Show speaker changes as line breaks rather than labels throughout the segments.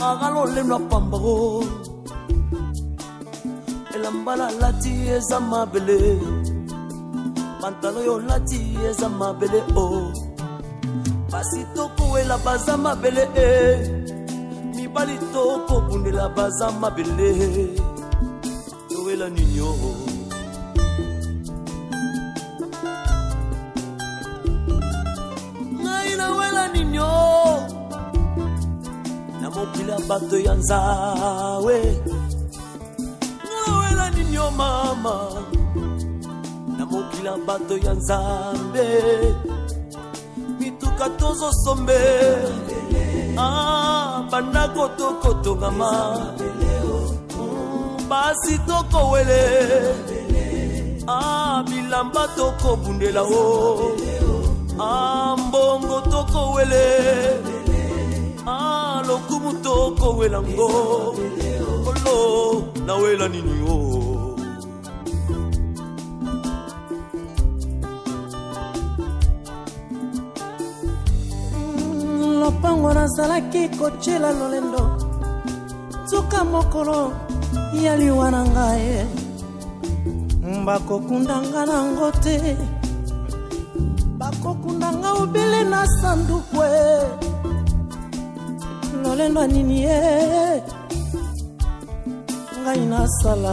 Aka lolendo apamba o elamba nalati eza mabele pantalo yo olati eza mabele o oh. Basi tokowela baza mabele e mibali tokobundela baza mabele towela nini o ngai nawela nini o na mokili ya bato ya nzawe ngai nawela nini o mama na mokili ya bato ya nzambe mituka tozosombe ah, bandako tokotongama mm, basi tokowele ah, bilamba tokobundela o oh. ah, mbongo tokowele ah, lokumu tokowela ngo olo nawela nini o oh.
Lopango nazalaki kotyela lolendo nsuka mokolo ya liwa na ngai bakokunda nga nango te bakokunda nga obele na sandukwe lolendo nini ye ngai nasala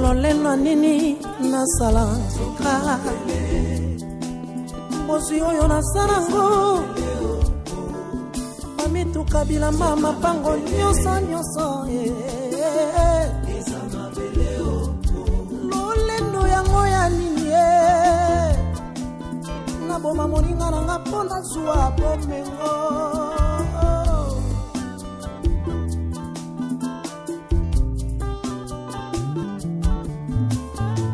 lolendo nini nasala nzoka bozwi oyo nasala ngo bamituka bilamba mapango nyonso nyonso eh. lolendo yango ya nini eh. naboma moninga na nga mpo nazwa bomengo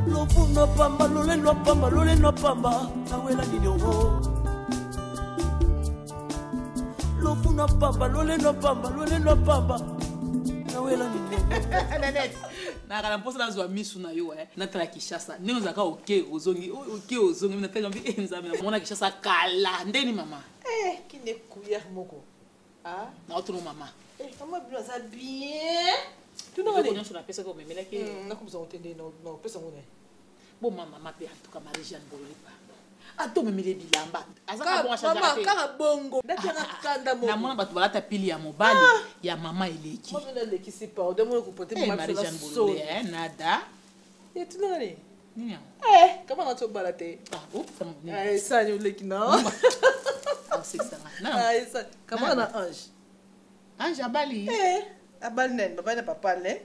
Lofuno pamba lolendo pamba lolendo pamba nawela nini o lofuna pamba lolendo pamba lolendo pamba nawela nini.
Nanette, nayaka na mposa nazwa misu na yo eh. Natala Kinshasa ndenge ozalaka oke ozongi oke ozongi natali mbi eh, Nzambe namona Kinshasa kala ndeni mama.
Eh, kine cuillère moko.
Ah. Naotuna mama.
Eh, mama bino aza bien.
Tuna wale nyonso napesaki omemelaki.
Hmm, nakomisa ngo te nde napesa ngo naye.
Bon mama mama pe en tout cas Marie-Jeanne Bolole pardon. Ata omemeli bilamba.
Aza bongo achangaka te. Kaka bongo. Ndati yanga kanda moko.
Namona bato balata pili ya mobali ah. ya mama eleki.
Mama nalekisi pardon mona kopote
eh, mama Marie-Jeanne Bolole eh nada.
Eh tuna nani?
Nini yango?
Eh, kama na tobala te.
Ah, oh, sama.
Eh, sani oleki na.
Ah,
esani. Kama na ange.
Ange abali.
Eh, abali nani? Babali na papa ne.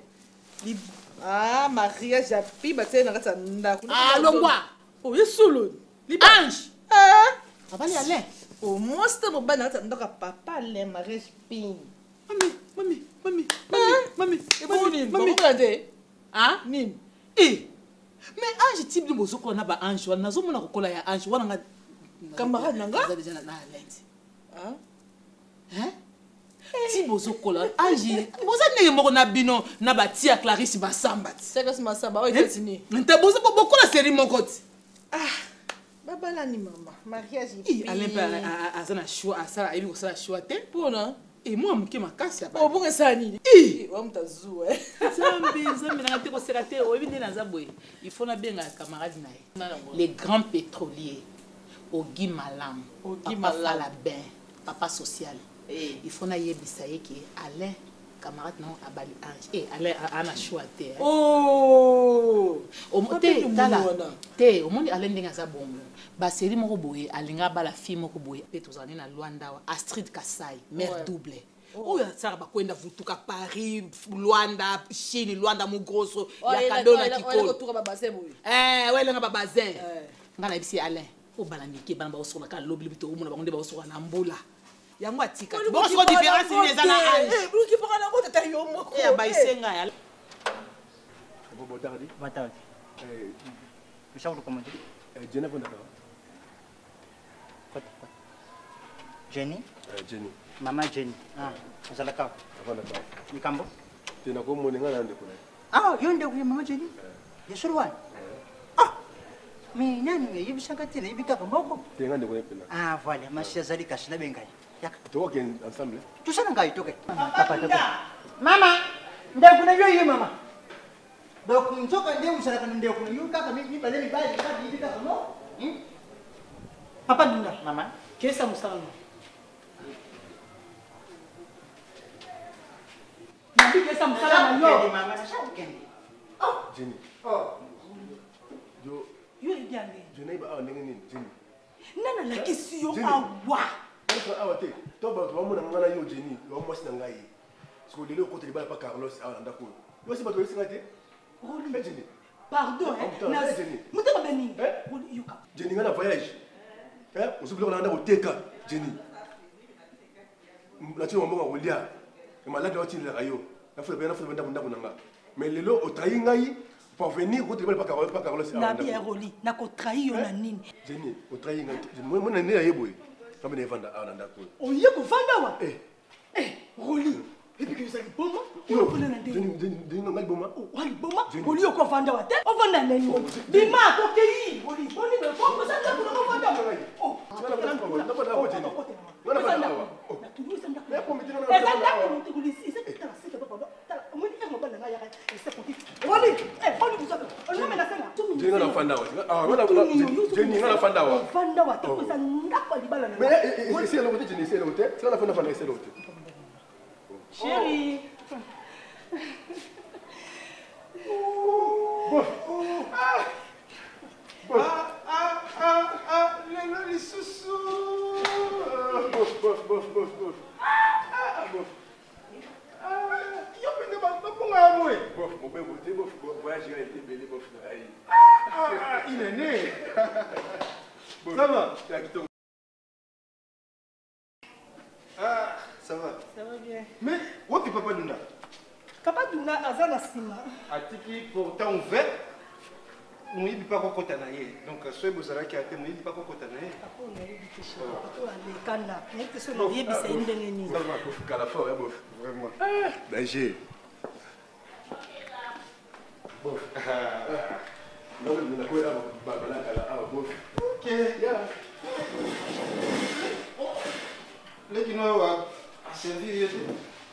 Ah, mariage ya pi batie na kati ya ndako.
Ah, longwa.
Oh, ye solo.
Ange.
Eh.
Abali Alain.
Au moins te mobali na kati ya ndako ya papa Alain mariage pi.
Mami, mami, mami, mami, mami.
Ebongo nini? Bakokola te.
Ah?
Nini?
Eh. Mais Ange ti bino bozokola na ba Ange wana nazomona kokola ya Ange wana nga
camarade na nga.
Aza déjà na Alain.
Ah?
Hein? Ti bozokola Ange boza ndenge moko na bino na ba tia Clarisse Masamba ti.
Clarisse Masamba oyo États-Unis.
Nte boza bokola série moko ti.
Ah. Babalani mama, mariage.
Ih, Alain pe aza na choix, asala ayebi kosala choix te.
Pona
e mwa moke makasi
aba. Obongo esala nini?
Ih,
wa moto azuwa.
Nzambe, Nzambe nanga te koseka te, oyebi nde naza boye. Il faut nabenga camarade na ye. Les grands pétroliers. Ogi Malam,
Ogi
Papa
Malam.
Falabin, papa social.
Eh.
Il faut nayebisa ye ke Alain camarade na abali Ange. Eh, Alain ana choix te. Eh.
Oh!
Te, tala. Te, omoni Alain ndenge aza bongo. Ba série moko boye, alinga bala fille moko boye. Pe tozali na Luanda wa Astrid Kasai, mère
ouais.
double. Oh. Oyo asala bakwenda vutuka Paris, Luanda, Chine, Luanda Mugroso,
oh,
ya Kadona Kikolo.
Eh,
ouais, lenga ba bazin. Eh. Nga na bisi Alain, obala mike bana baosola ka lobi lobi to omona bango nde baosola na mbula. Yango atika. Bongo siko différence nini eza na âge?
Eh, buluki paka na ngota ta yo moko.
Eh, abaise nga ya.
Boa tarde.
Boa tarde.
Eh,
Michel, comment tu
eh, Jenny avandaka.
Kota, kota. Jenny?
Eh, Jenny.
Mama Jenny. Ah, ozalaka.
Avandaka.
Likambo?
Te nakomona nga na ndeko na ye.
Ah, yo ndeko ya mama Jenny? Ya solo wana? Ah! Mais nani oyebisaka te, nayebi kaka moko.
Te, nga ndeko na ye mpena.
Ah voilà, masi azali kasi nabenga ye. Yaka.
Tokokende ensemble.
Tosala ngai toke. Papa toke. Mama, ndeko na yo ye mama. Donc nzoka nde osalaka na ndeko na yo kaka mibale mibali kaka yebi kaka moko.
Papa Dunda.
Mama.
Kesa mosala no. Nabi kesa mosala na yo.
Mama, nasakokende.
Jenny.
Oh.
Yo.
Yo yebi ya ndenge.
Jenny ba awa ndenge nini Jenny?
Nani alakisi yo
Jenny.
awa?
Nyonso awa te. To bato bamona nga na yo Jenny, yo mwasi na ngai. Siko lelo okota libala pa Carlos awa na ndako oyo. Yo si bato bayebisi ngai te.
Roli.
Eh, Jenny.
Pardon, hein.
Putain,
Na
eh, Jenny.
Motema mabe nini?
Eh?
Roli yoka.
Jenny nga na voyage. Eh, ozwi biloko na nga ndako oteka Jenny. Natina mabongo ya kolia. Maladi otindelaka yo. Nafuta pe nafuta pe ndako ndako na nga. Mais lelo otrahi ngai pour venir okota libala pa Carlos pa Carlos awa na
Nabi
ndako.
Roli, nakotrahi yo na nini?
Jenny, otrahi ngai. Mona nde naye boye. Ngambe na evanda awa na ndako oyo.
Oye kovanda awa?
Eh.
Eh, Roli. Epi ke ozali boma?
Yo,
Ofanda na ndenge.
Jenny, Jenny, Jenny, ngai liboma.
Wa liboma?
Jenny.
Roli okovanda wa te? Ovanda na yo. Bima tokei. Roli, boni boye ko oza ndako na kovanda. Oh.
Nafanda awa, Jenny. Nga nafanda awa. Oh.
Eza ndako moto kolisi, eza tala sika papa. Tala, omoni ere mobali na ngai yaka, ese koki. Roli, eh, boni biso. Olingami na senga.
Jenny, nga nafanda awa. Ah, nga na- Jenny, nga nafanda awa.
Ovanda wa te,
Oh.
eza ndako ya libala na
Mais
ngai.
eh, eh, esi eloko te, Jenny, esi eloko te. Sika nafanda fanda esi eloko te.
Chérie.
Ah, ah, ah, lelo lisusu.
Bof, bof, bof, bof, bof. Ah, bof.
Yo mpenza bakonga ya boye.
Bof, mobembo te, bof, bof, voyage ya ebele, bof na ngai.
Ah, ah, il est né.
Bof.
Ça va?
Ya kitoko.
Ah, ça va.
Ça va bien.
Mais wapi papa Dunda?
Papa Dunda aza na nsima.
Atiki pourtant ouvert. Moyibi mpa kokota na ye. Donc soki bozalaki ate moyibi mpa kokota na ye.
Papa oyo nayebi te chérie. Papa oyo alekana. Nayebi te soki nayebisa ye ndenge nini.
Ça va.
Bof, kala fort, ya bof.
Vraiment.
Danger. Bof. Nga nakoya awa, balabala kala awa, bof.
Ok.
Yeah.
Leki no oyo aservir ye te.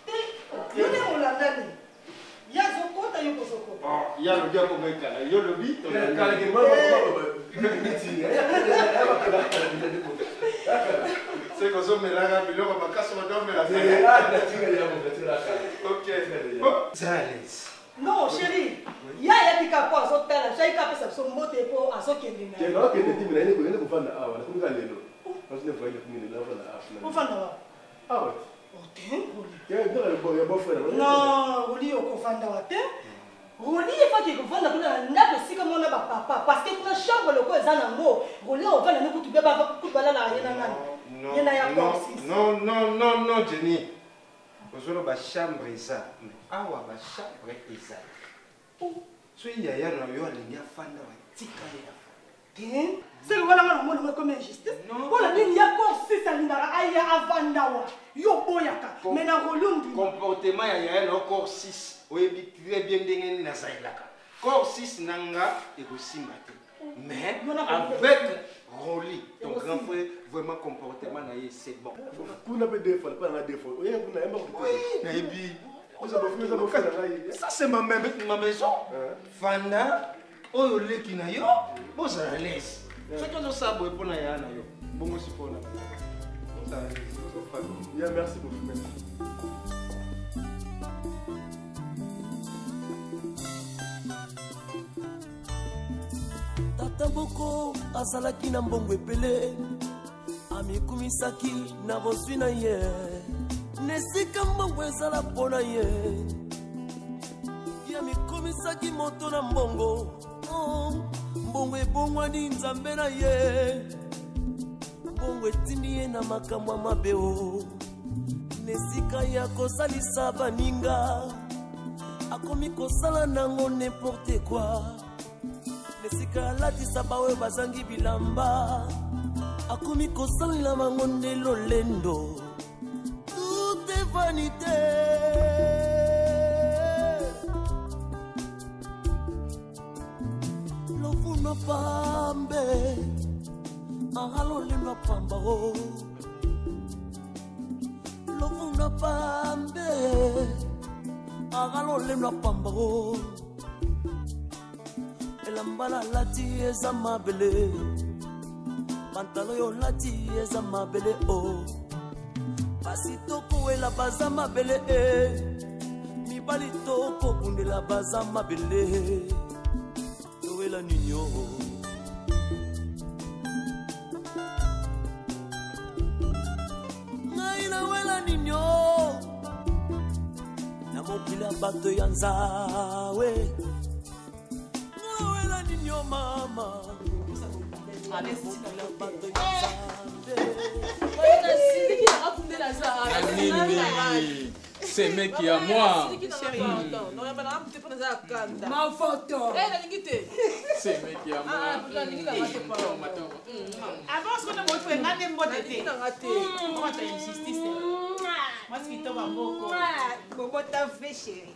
Te, yo nde olandani. Ye azokota yo kozokota.
Ye alobi akomekala yo lobi
Kala ke mama, mama, miti. Ya, ya, ya, kala, kala, kala.
Soki ozomelaka biloko makasi bato omela.
Eh, ah, natika ya bof, natika kala.
Ok. Bon, za à l'aise.
Non, chérie. Ye ayebi kaka mpo azotala. Soki kaka apesa biso mbote mpo azokende na
Ke
ye.
nakokende te, mais nayende nayende kovanda awa, nakomi kaka lelo. Nazo ne voyage nakomi lelo, navanda awa.
Ovanda wa?
Awa.
Oh, te, Roli.
Ya, ndako ya beau-frère na ngai.
Non, Roli okovanda wa te. Roli efaki kovanda kuna na ndako esika mona bapapa parce que kuna chambre loko eza nango. Roli ovanda nde kutu beba kutu balalaka ye na nani. Ye na ya
Non,
corps six.
non, non, non, non, Jenny. Ozoloba chambre eza, mais awa bachambre eza. Soki yaya na yo alingi afanda, batika ye afanda.
Te, seke wana nga namona ngo ekomi injustice.
Non.
Mpona nini ya corps six alingaka aya avanda wa yo boyaka mais na Roli ondima.
Comportement ya yaya na yo corps 6 oyebi très bien ndenge nini nazalelaka. Corps 6 na nga ekosimba te. Mais
Yo na
avec Rolly, ton
Ekosimba.
grand frère, vraiment comportement na ye c'est bon.
Kuna mpe deux fois, mpa na nga deux fois. Oye kuna, yamba kote.
Oui, nayebi.
Oza bof, oza beau-frère na ngai.
Ça c'est ma maison. Fanda oyo leki na yo, bozala à l'aise. Soki ozosala boye mpo na yaya na yo, bongo sikoyo na bozala à l'aise, bozofanda.
Yeah, merci beaucoup, merci.
Tata moko azalaki na mbongo ebele, amikumisaki na bozwi na ye. Na esika mbongo ezala mpo na ye, ye amikumisaki moto na mbongo. Oh, mbongo ebongwani nzambe na ye. Mbongo etindi ye na makambo ya mabe o. Na esika ya kosalisa baninga, akomi kosala nango n'importe quoi. Na esika alatisa baoyo bazangi bilamba, akomi kosalela bango nde lolendo. Tout est vanité. Lovuna pambe agalolinwa pamba o lovuna pambe agalolinwa pamba o elamba nalati eza mabele pantalo yo olati eza mabele o basi tokowela baza mabele e mibali tokobundela baza mabele towela nini o ngai nawela nini o na mokili ya bato ya nzawe nawela nini o mama na mokili ya bato ya nzambe
Nini semeki ya moi
Ma photo.
Semeki ya moi.
Avance kuna moto nga nde mbote te. Mbote ya injustice. Mwasi kitoko ya mboko.
Bobota vrai chéri.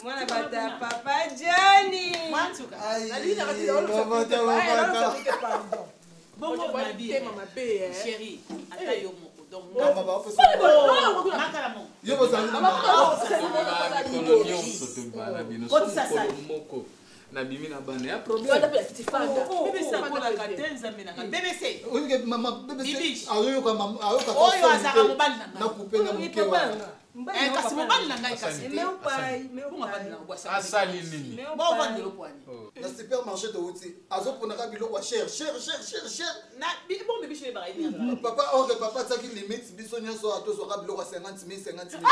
Mwana bato ya papa Johnny.
Mwantuka. Bongo nabi. Chérie, ata yo moko. Donc makala moko.
Yo bozali na
mikolo nyonso tobima na bino so
Kotisa
mokolo
sali.
moko nabimi na bana ya problème.
BBC akolaka te nzambe na ngai. BBC.
Oyike mama BBC
Bibiche.
ayoyoka mama ayoka
Oyo azalaka mobali na ngai.
na coupe na moke wana.
Eh, kasi mobali na ngai kasi te.
Asali.
Bongo avandi na bwasa.
Asali nini?
Bo ovandela opwani.
Na supermarché touti azoponaka biloko ya cher cher cher cher cher.
Na bongo bibiche oyebaka ye nini azalaka.
Papa orke papa atiaki limite biso nyonso atozwaka biloko ya 50 000 50 000.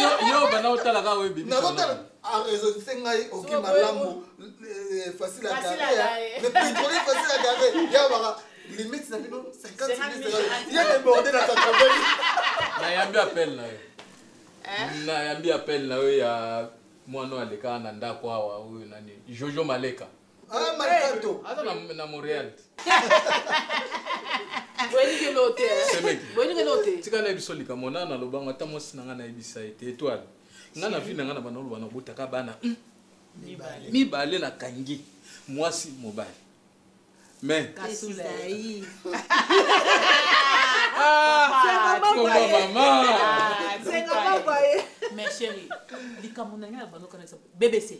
Yo- yo banda otalaka oyo ebimi.
Nazotala aresonise ngai oki malamu facile à
Facile à
garer
garer.
le pétrolier facile à garer ya baka limite na bino 50 000 ye débordé na 80
Nayambi appel na yo, nayambi appel na yo ya mwana oyo alekaka na ndako awa, oyo nani, Jojo Maleka.
Ah, Malkato.
Aza na Montréal. Semeki tika na biso likambo na nalobango ata mwasi na ngai nayebisa ye te. Étoile, ngai na vi na ngai na bana oloba nabotaka bana mibale, nakangi mwasi mobali mais komba mama.
Mais chérie, likambo na ngai na bando kanisa BBC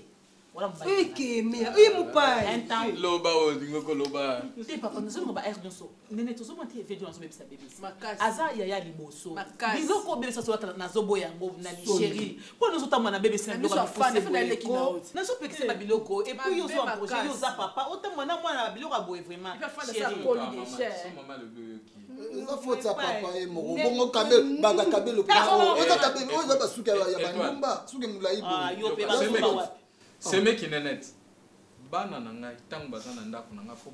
wala mobali.
Ekemea, oye mopai.
Un temps.
Loba oyo olingi koloba.
Te papa, nazolonga ba aire nyonso nene tozomona te video nazobebisa BBC.
Makasi.
Aza yaya liboso.
Makasi.
Biloko obebisa so ata nazoboya yango na chérie mpo nazotambola na BBC na
Na
biloko
miso
ya
ya fan,
mikuse
efanda eleki na
boye ko.
oti.
Nazopekisa babiloko et puis yo
Mabe
ozwa projet yo
makasi.
oza papa otambola na mwana na babiloko ya boye vraiment.
Et puis afanda
Chérie.
sa koli déjà.
So mama alobi oyoki.
Eza faute ya papa ye moko bongo kabelo baka kabelo oza kabelo oyo eza basuki ya bandumba suki molai.
Ah, yo mpe
boye.
bazomba wapi?
Semeki nenet bana na ngai ntango baza na ndako na ngai fo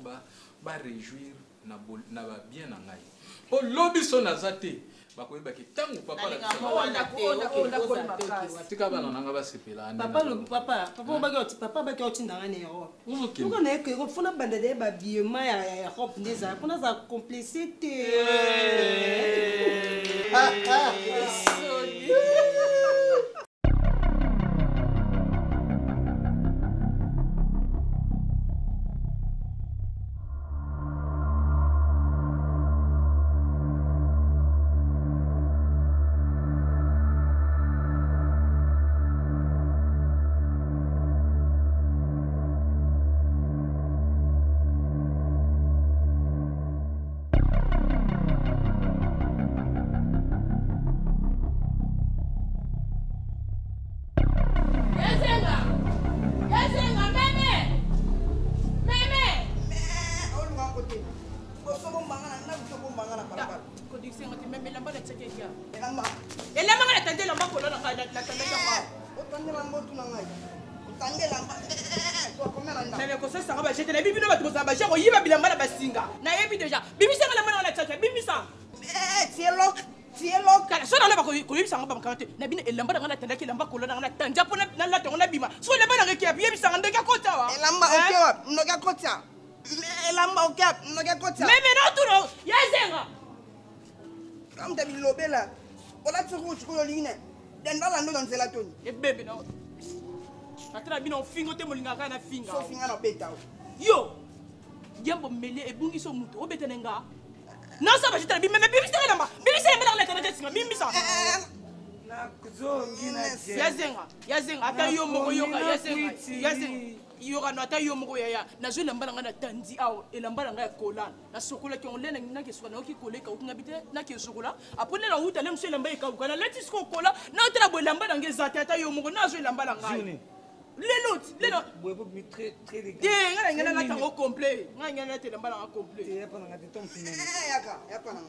baréjouir na babien na ngai mpo lobi so naza te bakoyebaki ntango papa na
Nalinga
biso
mwana te,
Oyo
oke,
ndako
oza te, oke,
makasi.
wapi.
tika bana na ngai basepela.
Papa lobi papa, papa obaki oti papa abaki otindanga na Europe.
Ozokende.
Moko na ye ko Europe fona banda de ba biema ya Europe nde ezala mpona azala complexe te.
Yezenga! Yezenga, meme! Meme! Elamba nga natandi elamba kolo na ngai natandaki yango. Meme kosesanga bajete nayebi bino bato bozala baje koyiba bilamba na basinga nayebi deja bimisanga elamba nanga na tiatia bimisa kala so nana koyebisanga bamakama te na bino elamba nanga natandaki elamba kolo nanga natandi mpo nalata yango nabima so elamba nanga ekeyapi yebisanga ndenge akota wa
Elamba oke wapi? Noki akota. Elamba oke wapi? Noki akota.
Meme natuna yezenga.
Kamta bilobela. Olati rouge oyo olingi ne. Dendala ndo na nzela toni.
Ebebe na. Ata na bino ofingo te molingaka kaka na finga.
So finga na obeta o.
Yo! Diambo mele ebungisi yo moto obeta na nga. Naza bajita na bimeme bimisa elamba. Bimisa elamba na leta na singa bimisa.
Nazongi na je.
Ya zenga, ya zenga ata yo moko yoka ya zenga. Ya zenga. Yoka no ata yo moko yaya. Nazwi elamba na nga na tandi awa elamba na nga ya kola. Nasokolaki yango nde nake sokola nayoki kola ekauki nga bite nake sokola. Apres nde nauta nde mosu elamba ekauka nalati sikoyo kola naotala boye elamba na nga eza te ata yo moko nazwi elamba na ngai. Lelo lelo te nga na ngai nalata yango complet nga ngai nalata elamba na nga complet.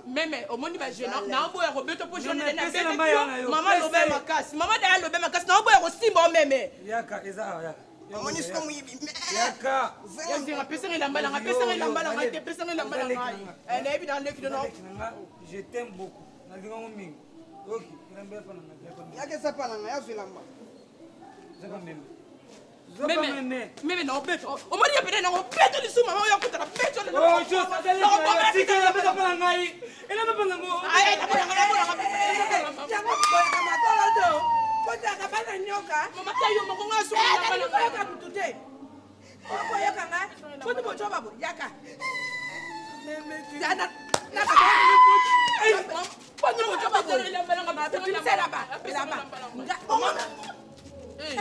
Meme omoni ba jeune naoboya kobeta mpo jeune nabetaki yo mama aloba makasi mama daya aloba makasi naoboya kosimba o meme.
Yaka eza awa yaka.
Omoni siko moyibi.
Yaka.
Yazinga pesanga elamba na ngai pesanga elamba na ngai te pesanga elamba na ngai. Nayebi na leki nono.
Je t'aime beaucoup. Nalinga ngo mingi. Ok, elamba ya pana ngai.
Yaka eza pana ngai azwa elamba.
Zaka meme.
Meme, meme na obeta. Omoni ya pene na obeta lisusu mama oyo akutana beto.
Oh, jo, tika elamba eza pana ngai. Elamba pana ngo.
Ay, na bona na bona.
Yango boyaka makolo to. Kotaka bana nyoka.
Mama ta yo moko nga so
na bana. Koyoka mutu te. Okoyoka nga. Boni bojoba bo yaka. Meme. Na na
Boni bojoba bo.
Elamba elamba.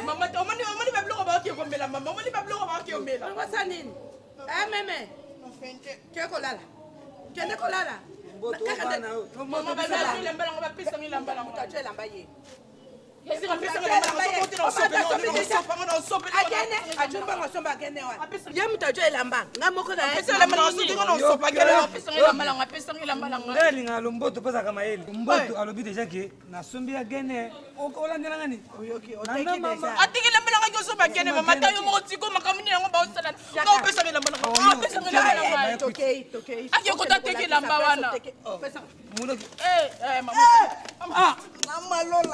Mama omoni omoni babiloko baoki komela mama omoni babiloko baoki komela.
Okosa nini? Eh meme. Ke kolala. Kende kolala.
Mama bazali elamba nango bapesanga elamba nango.
Moto atyo elamba ye. Ye moto atyo elamba nga moko
ngai alingaka lomboto mpo azalaka mayele lomboto alobi deja ke nasombi ya gene olandela ngani
atiki elamba nanga nyonso bagene mama ta yo moko tiko makambo nini yango baosala nga opesaka elamba nanga opesaka elamba nanga ake kota teki elamba wana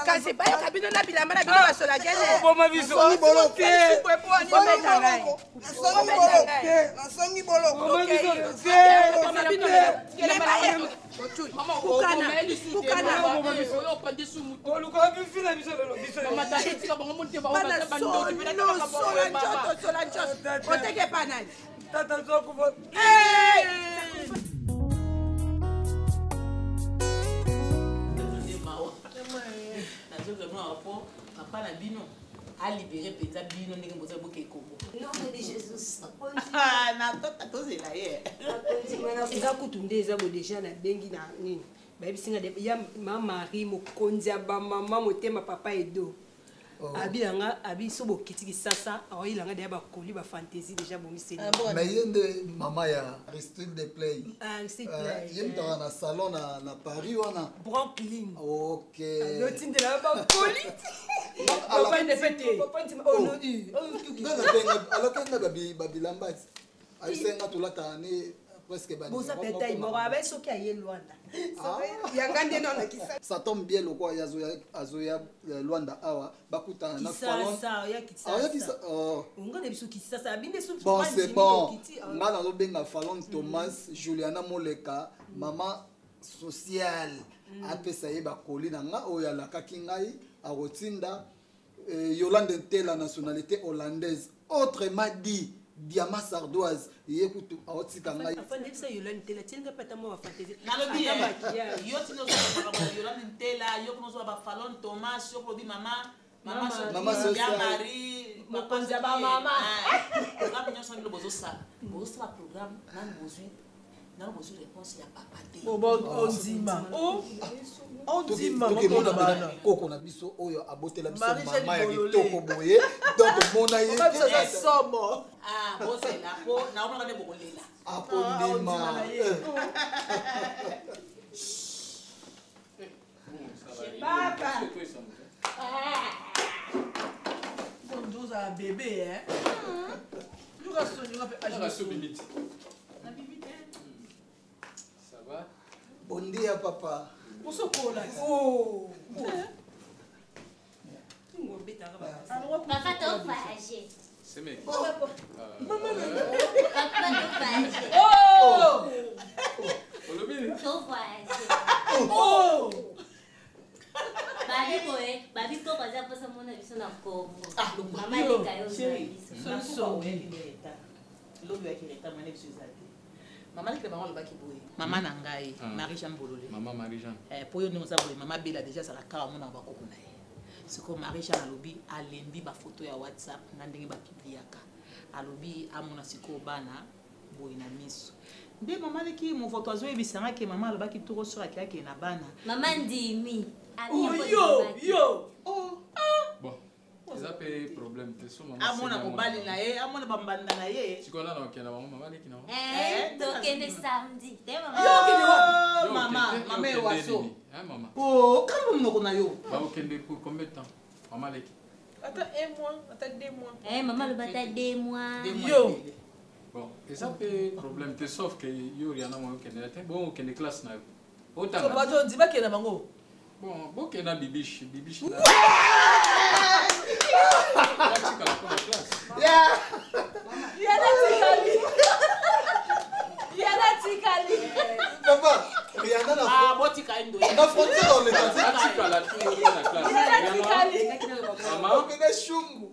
kasi bayoka bino na bilamba na bino basola gene
oboma biso
nasongi boloko
oluka bifi na biso lelo biso
oteke epa nani
tata zokufa
nazozamona po papa na bino alibere mpenza bino ndenge boza boke kongo natota tozela ye
eza kutu nde eza bo deja nabengi na nini bayebisi nga ya ma marie mokonzi ya bamama motema papa edo abi na nga abi so bokiti kisasa aoyela nga deya bakoli bafantaisie deja bongiseli
mais ye nde mama ya Aristide de Play
Aristide Play
ye moto aka na salon na Paris wana
Brooklyn
ok
alotindela bakoli
alakenga babilamba ayisenga tolataka ne presque
boza peta moko abe soki aye Luanda
yanga nde nalakisa
ça tombe bien lokwa azoya Luanda awa bakutana na
Kisasa ya Kisasa onga na biso Kisasa abinde so
bon c'est bon nga nazobenga Falon Thomas Juliana Moleka mama sociale apesa ye bakoli na nga oyo alakaki ngai akotinda Yolande Ntela nationalité hollandaise autrement dit diamant sardoise ye kutu aotika ngai
nalobi yo tina ozwa Yolande Ntela yo kuna ozwa bafalon Thomas yo kolobi mama mama ya Marie
mokonzi ya bamama
programme nyonso bino bozosala bozosala programme nani bozwi nano bozwi réponse ya papa te
ondima ondima
tokemona koko na biso oyo abotela biso mama ya kitoko boye donc omona ye
somo
bozela po naomonaka nde bokolela
akondima
papa
ozala bebe yoka soni nga mpe
Ça va?
Bon dia papa.
Osokola.
Oh.
Papa t'as voyagé.
C'est mec.
Papa t'as voyagé.
Oh.
Olobi.
T'as voyagé.
Oh.
Bah Babi boye, babi koko aza mposa mona biso na Congo. Mama leka yo ozwa biso.
Lobi oyaki retard, mwana biso eza te. Mama leki na bango alobaki boye. Mama na ngai, Marie-Jeanne Bolole.
Mama Marie-Jeanne.
Eh, po yo ndenge oza boye, mama Bella déjà azalaka awa amonaka bakoko na ye. Sikoyo Marie-Jeanne alobi alembi ba photo ya WhatsApp na ndenge ba publiaka. Alobi amona sikoyo bana boye na miso. Nde mama leki movoto azoyebisa nga ke mama alobaki toko soki akeyaki na bana.
Mama ndimi.
Oh, yo, yo. Oh, ah.
Bon, eza pe problème te so mama
amona mobali na ye, amona bambanda na ye.
Sikoyo nana okenda bango mama leki na bango.
Eh, tokende samedi. Te mama.
Yo okende wapi? Mama, mama ewaso.
Eh mama.
Oh, kamba monoko na yo.
Ba okende pour combien de temps? Mama leki.
Ata un mois, ata deux mois.
Eh mama aloba ata deux mois.
Yo.
Bon, eza pe problème te sauf que yo Rihanna moyo okende te, bon okende classe na yo. Otanga.
So bato ndi bakende bango.
Bon, bokenda bibiche, bibiche.
Yana tikali. Yana tikali.
Papa, Rihanna na
Ah, botika ye ndoyi.
Na frontière on est
Atikala tu na classe.
Yana tikali.
Mama.
Okende shungu.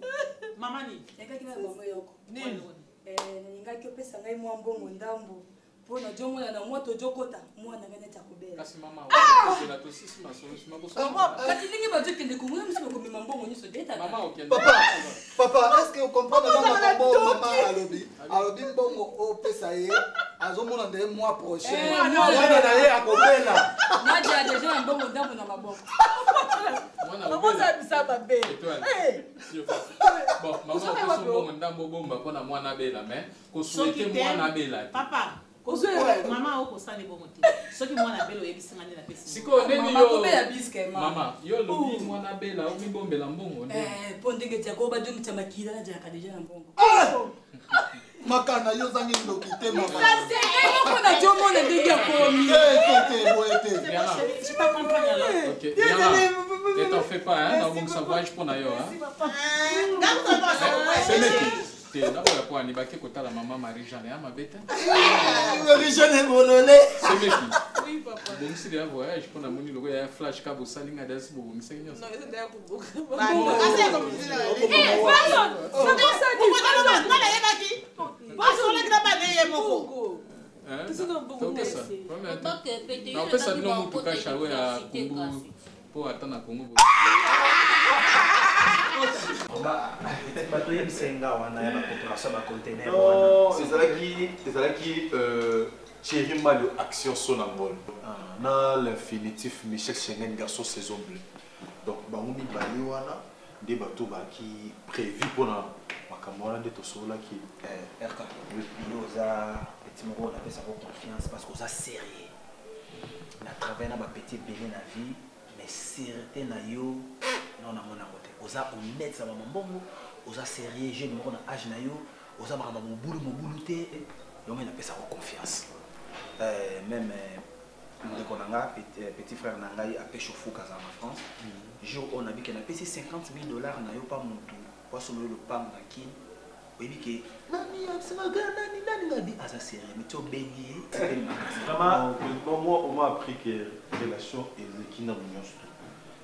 Mama ni.
Nakaki na mama yoko.
Nini?
Eh, nalingaki opesa ngai mwa mbongo ndambo mpo nazomona na mwa tozokota mwana ngai neti akobela.
Kasi mama, okenda tosisi masolo sima bosala.
Kasi ndenge bazokende kongo yo mosu bakomema mbongo nyonso te tata.
Mama okende.
Papa, papa, est-ce que vous comprenez maman makambo mama alobi? Alobi mbongo opesa ye azomona nde mois prochain.
Eh,
Mwana na ye akobela.
Nadia deja na mbongo ndambo na maboko.
Mama ozalabisa mabe.
Étoile. Bon, mama opesa mbongo ndambo bomba mpona mwana abela mais kosouhaite mwana abela te.
Papa, mama okosala ebongo te. Soki mwana abela oyebisi nga nde napesi.
Sikoyo ndeni
Mama,
yo
kobela biske, mama.
Mama, yo olobi mwana abela omibombela mbongo nde.
Eh, mpo ndenge tiako badongisa makila nadiaka deja na mbongo.
Makana yo ozangi ndoki te mama.
Eloko nazomona ndenge akomi.
Te te te boye te.
Je t'accompagne alors.
Ok, Rihanna, ne t'en fais pas, hein, nabongisa voyage mpo na yo, hein. Semeki, te naboya po ani bake kotala mama Marie Jeanne ya mabe te.
Marie Jeanne bolole.
Semeki.
Oui, papa.
Bongisi deya voyage mpo namoni lokola ya flash ka bosali ngai deya si bobongisaki nyonso.
Non, eza deya koboka.
Eh, pardon.
Nga nayebaki. Asolaki na bana ye moko.
Hein?
Tosi na mbongo
Tokesa.
na ye.
Problème te.
Bake pete yo
Napesa
olobaki
bino motuka
bakota
shawe ya
université
Kumbu
kasi.
mpo ata na Congo bo.
Bato oyebisa ye nga wana ya bacoopération ya bacontener
Non, ezalaki ezalaki Thierry Malio Action Sonangol na l'infinitif Michel Schengen garçon saison bleue. Donc bango mibale wana nde bato baki prévu mpona makambo wana nde tosololaki.
RK, yo oza petit moko napesako confiance parce que oza sérieux na travaille na bapetit ebele na vie mais sérité na yo non namona yango te oza honnête na bamambongo oza sérieux jeune moko na age na yo oza makambo ya mobulu mobulu te yango ngai napesako confiance. Même ndeko na nga petit frère na ngai apesha ofuka aza na France jour oyo nabike napesi 50 000 dollars na yo pa motu po asomeli lopango na Kin oyebi ke nani abisinga nani nani ngabi aza sérieux mais ti obengi ye sepeli makasi.
Vraiment, non, moi, on m'a appris que relation ezalaki nanu nyonso te.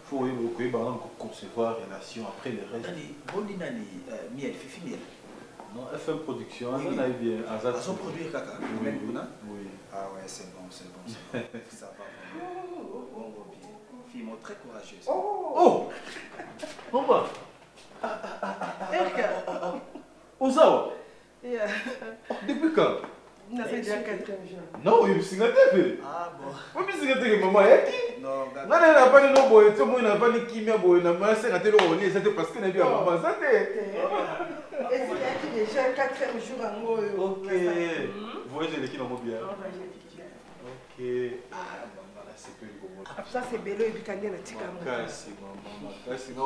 Faut koyeba nanu koconcevoir relation après le reste.
Nani boni nani miel fifi miel.
Non, FM Production,
Oui, oui.
aza na ye bien, aza
Azo produire kaka,
Oui,
même
oui,
kuna.
oui.
Ah ouais, c'est bon, c'est bon, c'est bon. Ça va vraiment. Bongo bien. Fille, moi, très courageuse.
Oh! Mama! Ozawa!
Yeah.
Depuis quand?
Nasali déjà quatrième jour.
Non, oyebisinga te pe.
Ah bon.
Oyebisinga te ke mama ayaki.
Non,
Nga na ye navandi no boye ti omoi navandi kimia boye na masenga te eloko kolia eza te parce que nayebi ya mama aza te.
Ezalaki déjà quatrième jour yango oyo.
Ok. Voyage eleki nango bien. Ok. Ah, mama nasepeli komona.
Absence ebele oyebika nde natika yango.
Makasi mama makasi nga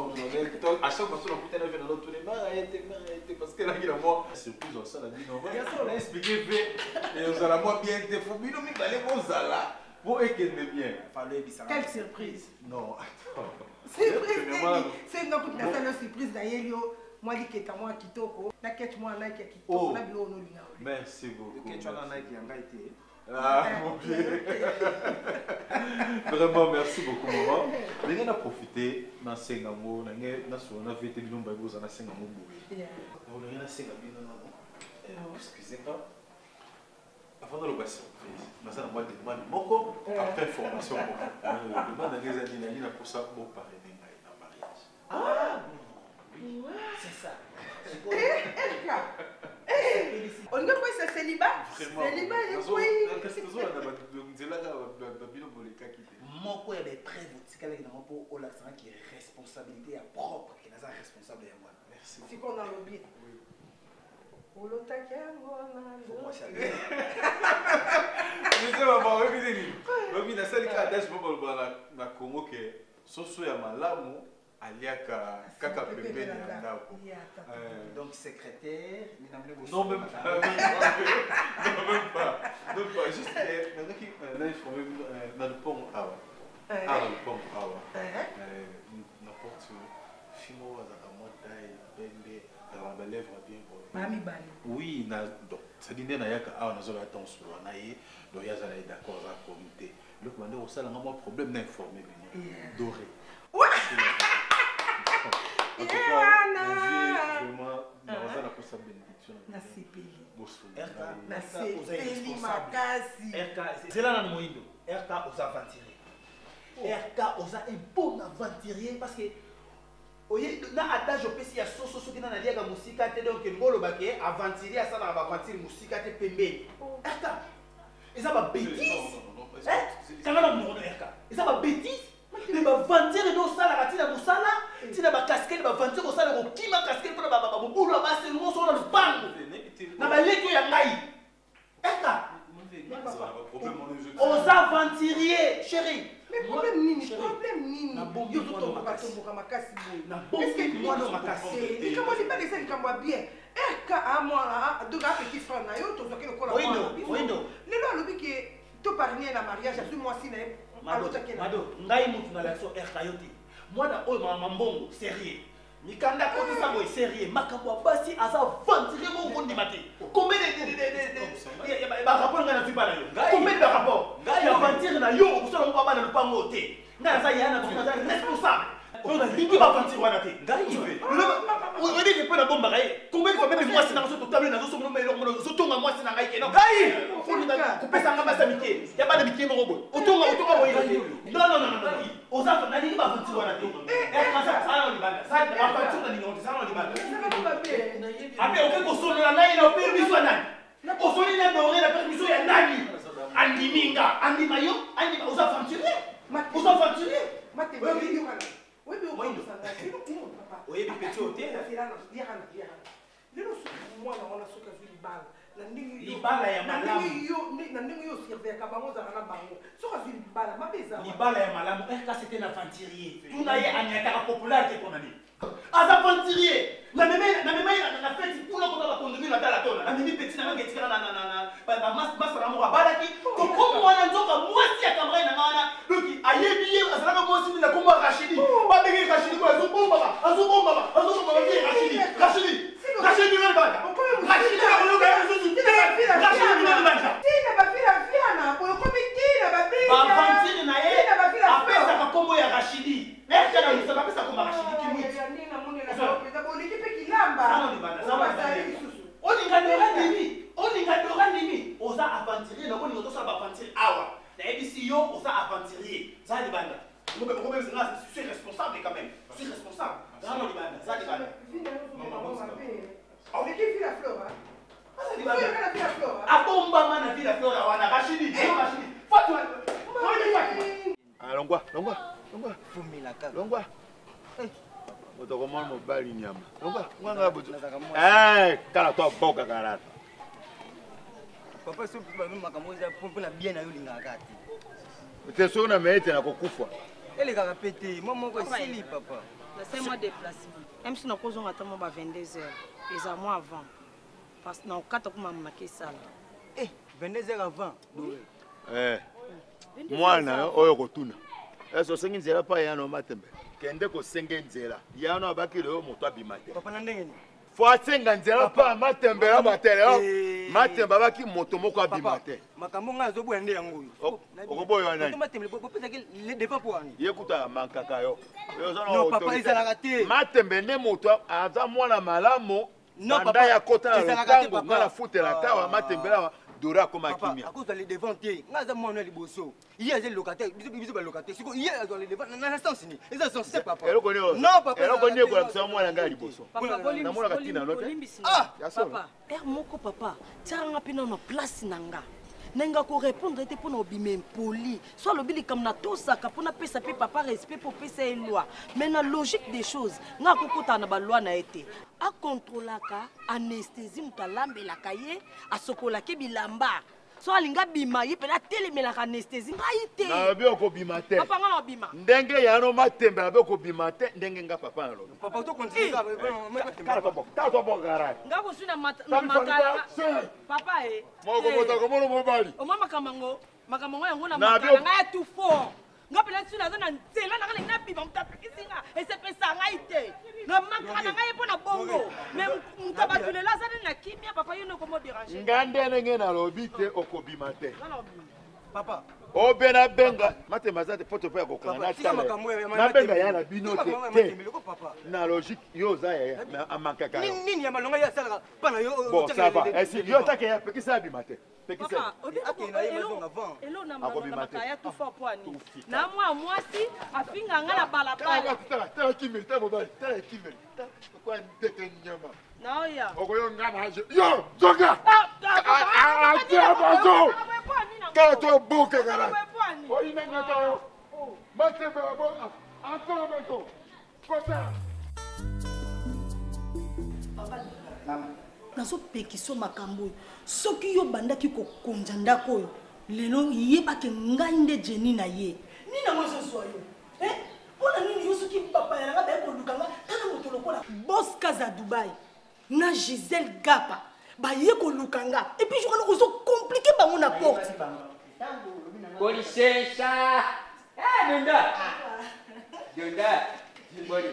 à chaque fois nakutana ve nanotuna mara ye te mara ye te parce que elaki na mwa surprise osala bino na explique ve ozala mwa bien te fo bino mibale bozala po ekende bien.
Quelle surprise!
Non, attends.
Surprise
Premièrement,
nini? Se nga kutu nasali yo surprise nayeli yo mwa liketa mwa kitoko na ketch mwa Nike ya kitoko
Oh.
na biloko nolinga.
Merci beaucoup.
Ketch wana Nike ya ngai te.
Ah, mon vieux. Vraiment, merci beaucoup, maman. Ndenge na profiter nasenga ngo ndenge nasolo na vete bino mbaye boza nasenga ngo boye. Donc ndenge nasenga bino nano. Excusez nga. Avant naloba surprise, naza na mwa demande moko après formation moko. Demande ndenge eza nini, nani naposa bo parrainer ngai na mariage.
Ah,
c'est ça.
Olingi okweyisa célibat? Célibat ekwei.
Tozolanda nzela kaka babino bolekaki te.
Moko ya baepreuve otikalaki nango mpo olakisanga ki responsabilité ya propre ke naza responsable ya mwana.
Sikoyo nalobi olotaki yango na
mama oyebi nini, oyebi nasali kaka adage moko baloba na Congo ke soso ya malamu aliaka kaka pembeni ya ndako.
Donc secrétaire
Non, même pas, non, même pas, même pas. Juste nazaki na informé na lupango awa, awa na lupango awa, na porte, fille moko azalaka mwa taille pembe, azalaka na balèvre bien boye.
Bamibale.
Oui, na donc c'est-à-dire nde nayaka awa nazoloba ntango solola na ye, donc ye azala ye d'accord, aza komi te eloko bande kosala nga mwa problème na informé bino doré. En tout cas, mon vieux, vraiment, naza na posa bénédiction.
Nasepeli.
Nasepeli
makasi.
Zela nanu moyindo. RK oza aventurier. RK oza un bon aventurier parce que oye na adage opesi ya soso soki nani aliaka mosika te, donc elingi oloba ke aventurier asalaka baaventure mosika te, pembeni. RK eza babétise, kanga na monoko na RK, eza babétise. Me baventure nde osalaka ntina mosala, ntina bakaskele, baventure osala kokima kaskele mpona babobulu ya basi nyonso wana, lupango na baleki oyo ya ngai. RK oza aventurier, chéri.
Mais problème nini? Problème nini? Yo ozotomboka tomboka makasi boye.
Mwana makasi.
Likambo libala eza likambo ya bien. RK amwana, donc apeti frère na yo, tozwaki lokola mwana biso. Lelo alobi ke toparrainer na mariage, azwi mwasi na ye, alotaki na
Mado, ngai mutu nalakisi RK yo te. Mwana oyo mama mbongo sérieux, mikanda kotisa boye sérieux, makambo ya basi aza aventurier moko kondima te. Combien de barapport ngai nazwi mpa na yo? Combien de barapport ya aventure na yo okosala ngo bana lupango te? Ngai naza ya na bango, naza responsable, oyo nalingi baaventure wana te. Oyebi ke mpo nabombaka ye combien de fois, meme mwasi nanga so totabli, nazosomona eloko mona ozotonga mwasi na ngai keno ngai kopesa nga basi ya mike ya bana mike moko boye, otonga otonga boye te. Non, non, non, non, oza nalingi baaventure wana te. Sala na libanda aventure, nalingi yango te. Sala na libanda ape oke kosolola na ye na permission ya nani? Osoli na Doré na permission ya nani? Andimi nga, andima yo, andima. Oza aventurier, oza aventurier. Oyebi peti oyo te.
Lelo soki mwana wana soki azwi libala na ndenge
Libala ya malamu.
Na ndenge yo osurveillaka bango, ozalaka na bango, soki azwi libala mabe eza?
Libala ya malamu, RK c'était un aventurier. Tuna ye, aniataka populaire te mpona nini? Aza aventurier. Namema ye na feti kuna kota bakondomi na tala tona, namemi peti na ngai etikala masala moko abalaki kokomo wana, nzoka mwasi ya camarade na ngai wana. Donc ayebi ye, azalaka mwasi nini na kombo ya Rachidi, babenge Rachidi boye, azobombama, azobombama, azobombama. Vie Rachidi, Rachidi, Rachidi bino libanda, Rachidi na koyoka ye mosusu te, Rachidi bino libanda.
Tina bafila fiana boye, okomi tina
Baventure na ye apesaka kombo ya Rachidi. RK na mosala apesa kombo ya Rachidi Kimwiti.
Boleki mpe kilamba.
Olinga Dora ndimi, olinga Dora ndimi, oza aventurier. Na kolinga tosala baaventure awa, nayebisi yo, oza aventurier. Za libanda, nga je suis responsable quand même, je suis responsable. Za na libanda, za libanda.
Oleki Villa Flora.
Aza libanda, abombama na Villa Flora wana. Rachidi, yo Rachidi, Fatu, oyebi Fatu.
Ah, longwa, longwa, longwa. Longwa. Moto akomona mobali nyama. Longwa, longwa nga bozo. Eh, tala to aboka karata.
Papa, soki makambo eza mpona bien na yo, olingaka te.
Te, soki na meye te nakokufa.
Elekaka pe te, mwa moko esili, papa.
Nasali mwa déplacement mso, nakozonga ata mwa ba 22 heures, eza mwa avant parce que nakokata kuma maki esala.
22 heures avant?
Eh. Mwana oyo kotuna ese osengi nzela pa ya no matembe, kende kosenge nzela ya no abakili oyo moto abima te.
Papa, na ndenge nini?
Fo asenga nzela pa matembe ya batele. Matembe abaki moto moko abima te.
Makambo ngai azoboya nde yango oyo.
Okoboya nani?
Matembe bopesaki le devant mpo wani.
Ye kuta mankaka yo.
Non papa, ezalaka te.
Matembe nde moto aza mwana malamu.
Non
Banda
papa.
ya kota na
Ezalaka te,
lopango
papa.
nga nafutelaka awa Matembe awa Dora akoma kimia.
Akozwa le devant te. Ngai aza mwana ya liboso. Ye aza locataire, biso biso ba locataire. Siko ye azwa le devant na sens nini? Eza sens te papa.
Eloko nini?
Non papa.
Eloko nini ekolakisa mwana ngai liboso?
Papa,
Namonaka ntina no te.
bolimbisi
Ah, ya solo.
papa ere moko papa tiaka nga mpe nano na place na nga nalinga korépondre te mpo na obima impoli so alobi likambo natosaka mpo napesa mpe papa respect mpo opesa ye loi, mais na logique des choses nga akokotaka na baloi na ye te. Akontrolaka anesthésie, moto alambelaka ye, asokolaki bilamba, so alingi abima, ye mpena atelemelaka anesthésie, ngai te.
Nalobi okobima te.
Papa, nga na obima.
Ndenge yano Matembe alobi okobima te, ndenge nga papa nalobi.
Papa, to continue
Tala to garage.
Nga kozwi na makala papa e.
Moko moto akomona mobali.
Omoi makambo yango, makambo yango yango na
Na
makala ngai ya tout fort. Nga mpena ntina naza na nzela na nga, nalingi nabima, moto apekisi nga, esepesa ngai te na makala na ngai ye mpo na bongo. Mais moto ya bato lelo aza nde na kimia, papa, yo nde okomo déranger.
Nga nde ndenge nalobi te, okobima te.
Nga na obima.
Papa.
Obe nabenga Matembe aza te poto mpo ya kokanga.
Papa, tika makambo ya
Nabenga ya na bino
Tika
te.
makambo ya
Te.
Matembe, loko papa.
Na logique yo oza yaya, mais amankaka yo.
Nini ya malonga ye asalaka mpa na yo?
Bon, ça va. Esi yo atake ya pekisa abima te, pekisa.
Papa, elo na
Akobima te.
makaya tout fort po ani na mwa mwasi afinga nga na balabala.
Tala, tala kimeli, tala mobali, tala kimeli kwa ndeke nyama.
Naoya.
Okoyo nga na yo zonga atia bazo kala to boke kala oyinanga ta yo Matembe abo ata bazo kota.
Nazopekisa makambo oyo. Soki yo bandaki kokonza ndako oyo lelo, yebake ngai nde Jeni na ye. Nini yango ezozwa yo? Eh? Mpona nini yo soki bapaya na nga baye koluka nga, tala moto lokola Boskas ya Dubai na Gisele Gapa baye koluka nga, et puis jour wana ozokomplike bango na porte.
Kolisensa. Eh, Donda. Donda. Boni.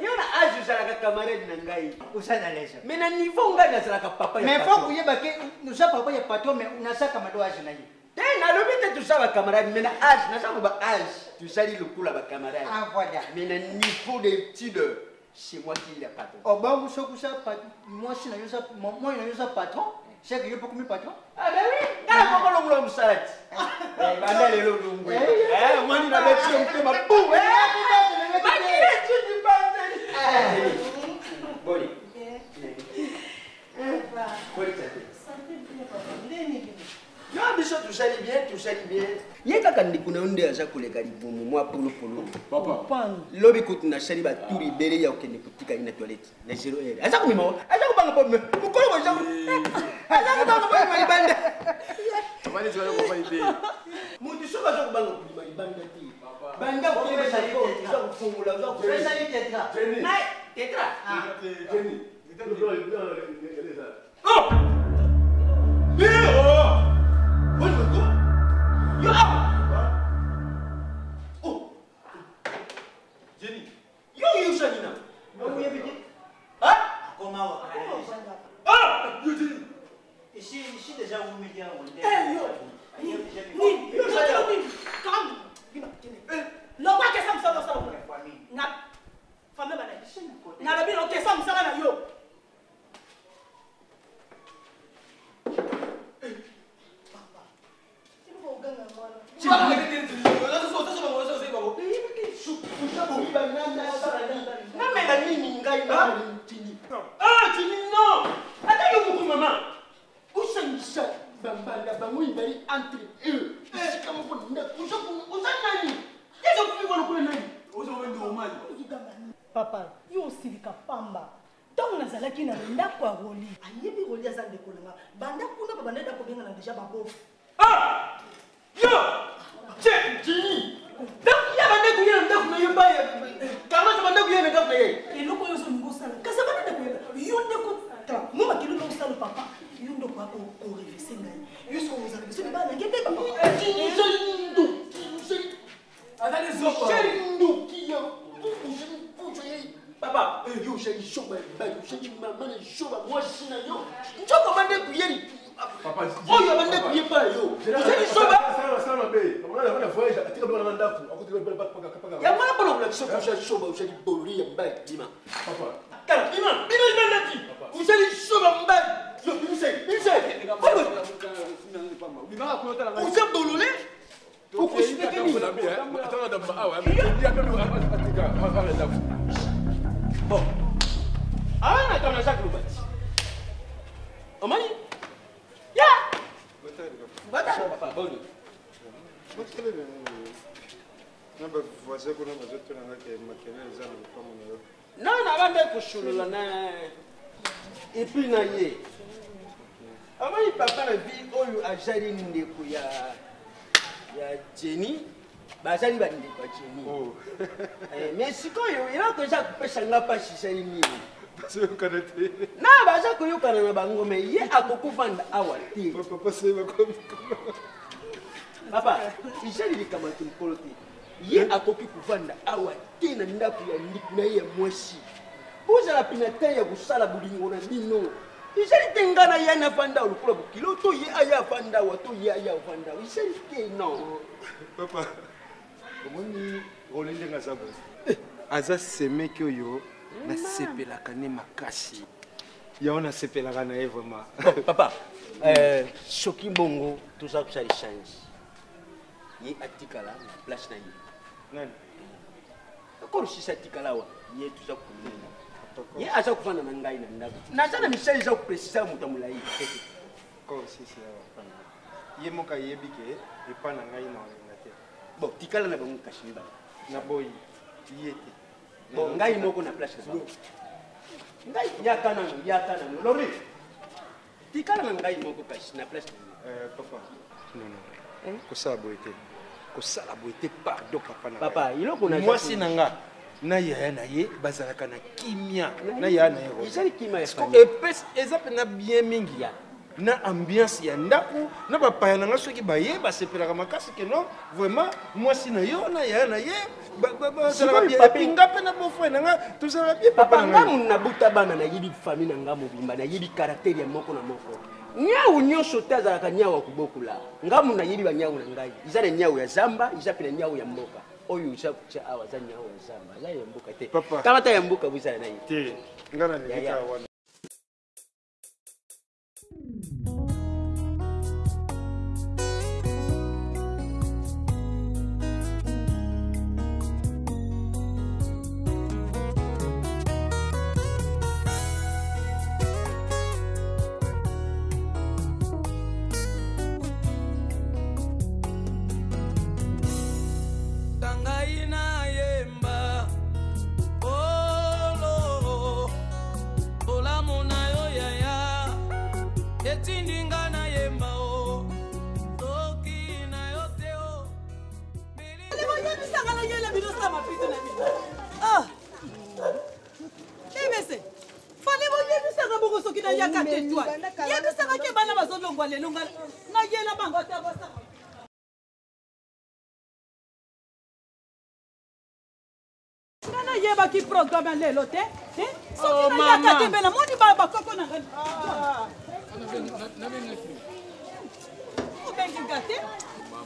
Yo na âge ozalaka camarade na ngai.
Oza na l'aise.
Mais na niveau ngai nazalaka papa ya
Mais faut
patron.
koyeba ke oza papa ya patron, mais nasaka mado âge na ye.
Te, nalobi te toza bacamarade, mais na âge, naza koba âge tozali lokola bacamarade.
Ah, voilà.
Mais na niveau d'étude, c'est moi qui le patron.
Obongo soki oza mwasi na yo oza mwana na yo oza patron, c'est que yo mpo komi patron.
Ah ben oui, ngala moko longola mosala ti. Eh, banda lelo longwe. Eh, omoni na beti yo motema bu. Makile tuni panzeli. Boni. Boni santé. Yo biso tosali bien, tosali bien. Ye kaka ndeko na yo nde aza koleka libumu mwa pulupulu. Lobi kutu nasali baturi ebele ya kokende kotika ye na toilette na 0 heure. Aza komema, aza kobanga po mokolo boza aza kobanga po bima libanda. Moto soki aza kobanga kobima libanda te, banda koyebisa porte, oza kofongola, oza
Tetra.
Tetra.
Oh! Oh! Yo!
Oh! Jenny, yo yo Shanina. Hein?
Ah! Ici, ici déjà, vous me dites,
Eh, yo! Nini?
Yo,
Yo, nini? Kam! Longwa, kesa mosala osala kuna. Na famille bana. Nalobi na okesa mosala na yo.
Namela nini ngai tini? Ah, tini non, ata yo moko mama osangisa bambanda bango mibali entre eux esika moko na ndako. Oza nani? Eza komi lokola nani?
Papa, yo osilika pamba. Ntango nazalaki na ndako ya Roli, ayebi Roli aza ndeko na nga. Banda kuna babanda kobengana déjà babofu.
Yo tini, donc ya bandeko ye na ndako na ye, baya Carlos, bandeko ye na ndako na ye.
Eloko oyo ozolinga osala, kasi abanda ndeko yeba yo ndeko ta mo makili no osala. Papa, yo ndeko akorevese ngai, yo soki ozala biso libala nange mpe.
Tini, ezali ndoki. Ndoki ya papa. Yo Ozali zoba ya mibali, ozali mama na zoba mwasi na yo. Nzoka bande kuyeli oyo bande kuyepa na yo. Ozali zoba. Yango wana mpona kolakisa ko ozali zoba, ozali bololi ya mibali bima. Tala bima, bima bima nati. Ozali zoba mibali. Yo bimisa ye, bimisa ye. Oza bolole. Bon. Awa na kama Jacques Lubati. Omani? Ya! Bata papa boni.
Na bavoisin kuna bazotuna nga ke makelele eza na lopango na yo.
Non, na bande kosolola na et puis na ye. Amoni papa na vie oyo azali ndeko ya ya Jenny bazali bandeko ya Jenny. Oh. Eh, mais sikoyo eloko eza kopesa nga mpasi ezali nini?
Bazoyokana te.
Na baza koyokana na bango me ye akokofanda awa te. Papa, ezali likambo ya kimokolo te. Ye akoki kovanda awa te na ndako ya ndeko na ye ya mwasi. Bozala mpe na temps ya kosala bolingo na bino. Ezali te ngai na ye navanda awa lokola bokilo to ye aya avanda awa to ye aya avanda awa. Ezali te non.
Papa, omoni role ndenge aza boye. Eh, aza semeki oyo nasepelaka ne makasi. Yango nasepelaka na ye vraiment.
Bon, papa, soki bongo toza kosala echange. Ye atikala na place na ye.
Nani?
Ekolo sisi atikala awa ye toza kokomina ye aza kofanda na ngai na ndako naza na misala eza koprecisa moto ya molai.
Sisi awa ye moko ayebi ke epa na ngai na olinga te.
Bon, tikala na bango kasi mibale.
Naboyi ye te.
Bon, ngai moko na place na bango. Ngai yaka nanu, yaka nanu lori tikala na ngai moko kasi na place na
bango. Papa, non non, kosala boye te, kosala boye te, pardon papa na
papa. Eloko na
mwasi na nga na yaya na ye bazalaka na kimia na yaya na ye.
Ezali kimia ya famille.
Epesi eza mpena bien mingi na ambiance ya ndako na bapaya na nga soki baye basepelaka makasi ke non vraiment mwasi na yo na yaya na ye bazalaka bien. Epuis nga mpe na beau-frère na nga tozalaka bien
papa. Nga nabuta bana, nayebi famille na nga mobimba, nayebi caractère ya moko na moko. Nyau nyonso te azalaka nyau ya kobokola. Nga mu nayebi banyau na ngai, eza na nyau ya zamba, eza mpe na nyau ya mboka. Oyo eza kotya awa aza nyau ya zamba, aza ya mboka te. Kamata ya mboka bozala na ye
te. Nga nalingi kaka wana.
Ngai nayemba olo bolamu na yo yaya etindi nga nayemba o soki na yo te o.
Boyebisanga nayela bino sa mapito na bino. Ah! Ebese fale boyebisanga bongo soki nayaka te toi yebisanga ke bana bazolongwa lelo nga nayela bango ata basaka. Nga nayebaki programme ya lelo te. Soki nayaka te mpe namoni bakoko na ngai. Obengi nga te,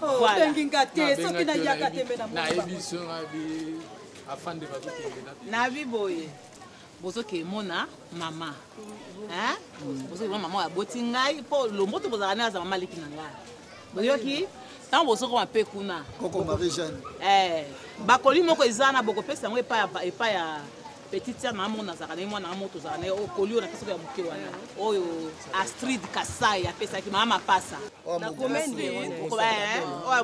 obengi nga te. Soki nayaka te mpe
nayebi so ngabi afande bazokende.
Nabi boye bozoke mona mama, bozoke mona mama oyo aboti ngai mpo lomboto bozalaka nde aza mama leki na ngai. Boyoki ntango bozokoma mpe kuna
koko Marie Jeanne.
Bakoli moko eza na bokopesa yango epai ya petite sœur na moko nazalaka na ye, mwana moko tozalaka na ye. Oyo koli oyo napesaki ya moke wana oyo Astrid Kasai apesaki mama mapasa oyo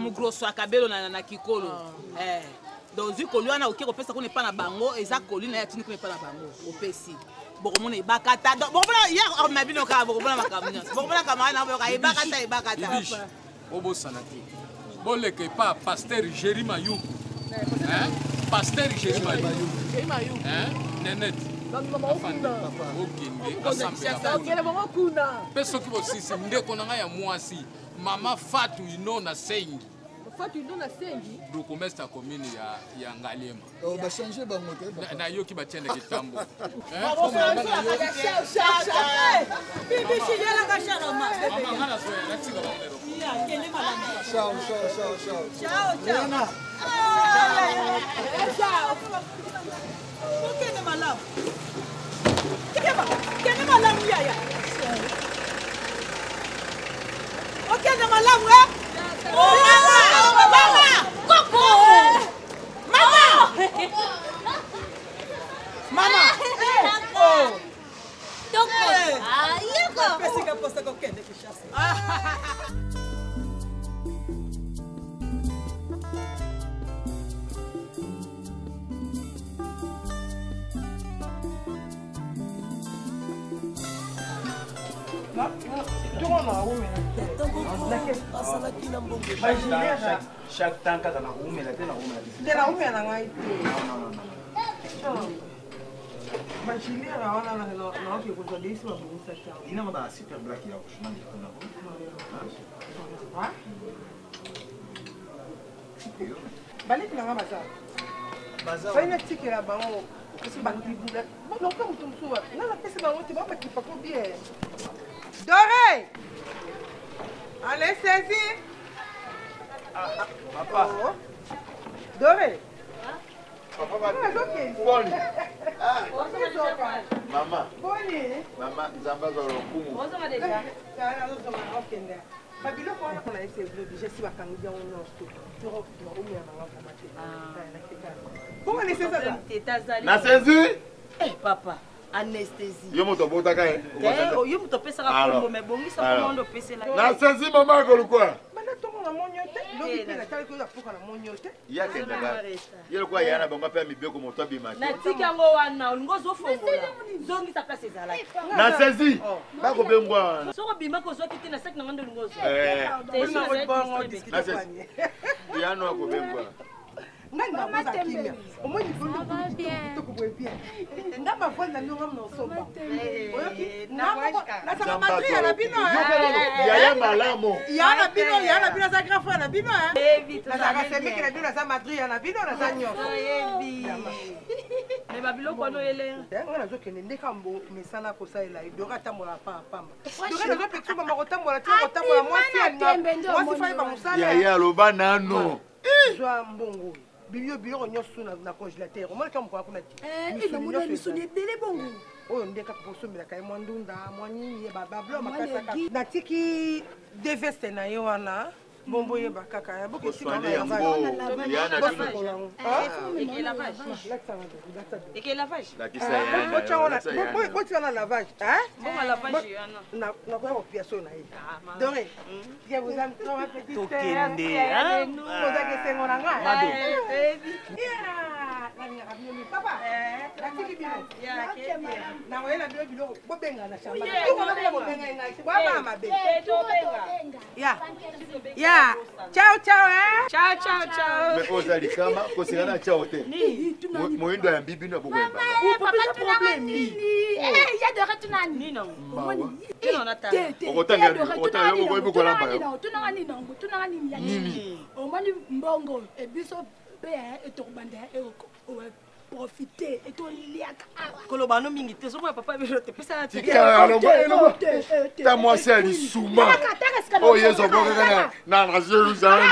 mogroso akabelo na kikolo. Donc ozwi koli wana oke kopesa kuna epai na bango, eza koli na ye atindi kuna epai na bango, opesi bokomona ebakata. Donc bokomona ye na bino kaka, bokomona makambo nyonso, bokomona camarade na boyoka ebakata ebakata.
Bobosana te boleka epa pasteur Géri Mayuku, pasteur Géri Mayuku Nenet afande okende asambela mpe soki bosisi ndeko na ngai ya mwasi mama Fatu ino na sengi.
Fatu ndo nasengi.
Bourgmestre ya commune ya Ngaliema.
Oh, bachange bango te papa.
Nayoki batiendeke tambo.
Ciao, ciao, ciao, ciao.
Ciao, ciao.
Rihanna.
Ciao. Okende malamu. Keba, kende malamu yaya. Okende malamu eh? Oh, mama! Mama! Koko! Mama! Mama! Oh!
Toko. Ah, yoko.
Pesika posa kokende Kinshasa.
Asalaki na mbongo.
Chaque temps kaka nakoumela te, nakoumela te.
Te, naumela na ngai te. Bagiliere wana naoke kozwa deisi babongisaki yango.
Inango ba super black ya original ya kuna.
Baleki na nga baza fai natikela bango loka moto mosusu wapi nga napesi bango te, bango bakipako bien. Dore, allez, saisi.
Papa.
Oh. Dore.
Papa.
Azokende.
Boni.
Azoka.
Mama.
Boni.
Mama, Nzambe azwa lokumu.
Azokende babiloko wana mpona ese déjà si bakangi yango nyonso omela nanga vraimen te. Bongo nesesaka.
Na saisi.
Papa, anesthésie.
Yo moto obotaka ye.
Te, yo moto opesaka kombo me bongisa kombo nde opesela.
Na saisi mama akolukwa.
Banda ntongo na moni yo te, lobi mpe natalaki oyo apoka na moni yo te.
Ye akendaka. Ye lokola ya na bango mpe ya mibeko moto abima te.
Natiki yango wana, olingi ozofongola, zongisa place ezalaki.
Na saisi. Bakobengwa wana.
Soki obimaki ozwaki te na saki na nga nde olingi ozwa.
Na saisi. Yano akobengwa.
Ngai nakoza kimia, omoi kitoko boye bien, nga bavoise na bino, nga na osomba, oyoki nazala madria na bino.
Yaya malamu.
Ya na bino, ya na bino, aza grand frère na bino, nazalaka semeki na bino, naza madria na bino, naza nyonso.
Me babiloko wana oyelenga.
Nga nazokende nde kambo mesana kosalela ye. Dora atambola pamba, Dora nazopekisa mama kotambola tina kotambola, mwasi mwasi fai bamosala.
Yaya aloba nano.
Zwa mbongo oyo, bilio biloko nyonso na congélateur, omonaka mokolo kuna te.
Namoni misuni ebele bongo.
Oyo nde kaka bosombelaka ye mwa ndunda, mwa nini, bablo makasi kaka. Natiki de veste na ye wana, bombo oyeba kaka.
Koswane yango, ya na bino.
Eke lavage.
Lakisa ya na yo, lakisa ya na yo.
Botika na lavage.
Mbongo lavage wana.
Nakoya kopia so na ye. Dore, je vous aime trop, ma petite sœur.
Tokende, hein?
Kozaka esengo na ngai.
Mado.
Yeah, nalingaka bino mingi. Papa, natiki bino. Nakoyela bino biloko, bobenga na shamba. Bobenga ngai. Bwabaa mabe. Ya. Ya. Ciao, ciao, eh.
Ciao, ciao, ciao.
Me oza likama koseka na ciao te. Moyindo ya mbibi na bokoyeba.
Papa, tunanga nini? Ya Dore, tuna nini?
Okotanga okotanga okoyebi kolamba yo.
Tunanga nini nango? Tunanga nini ya
Nini?
Omoni mbongo ebiso mpe etokobanda profite etoliaka awa.
Koloba no mingi te, ozomona papa bino te, pesana.
Tika elongwa elongwa. Ta mwasi ya lisuma. Oyo Yesu abwakaka na Jerusalem.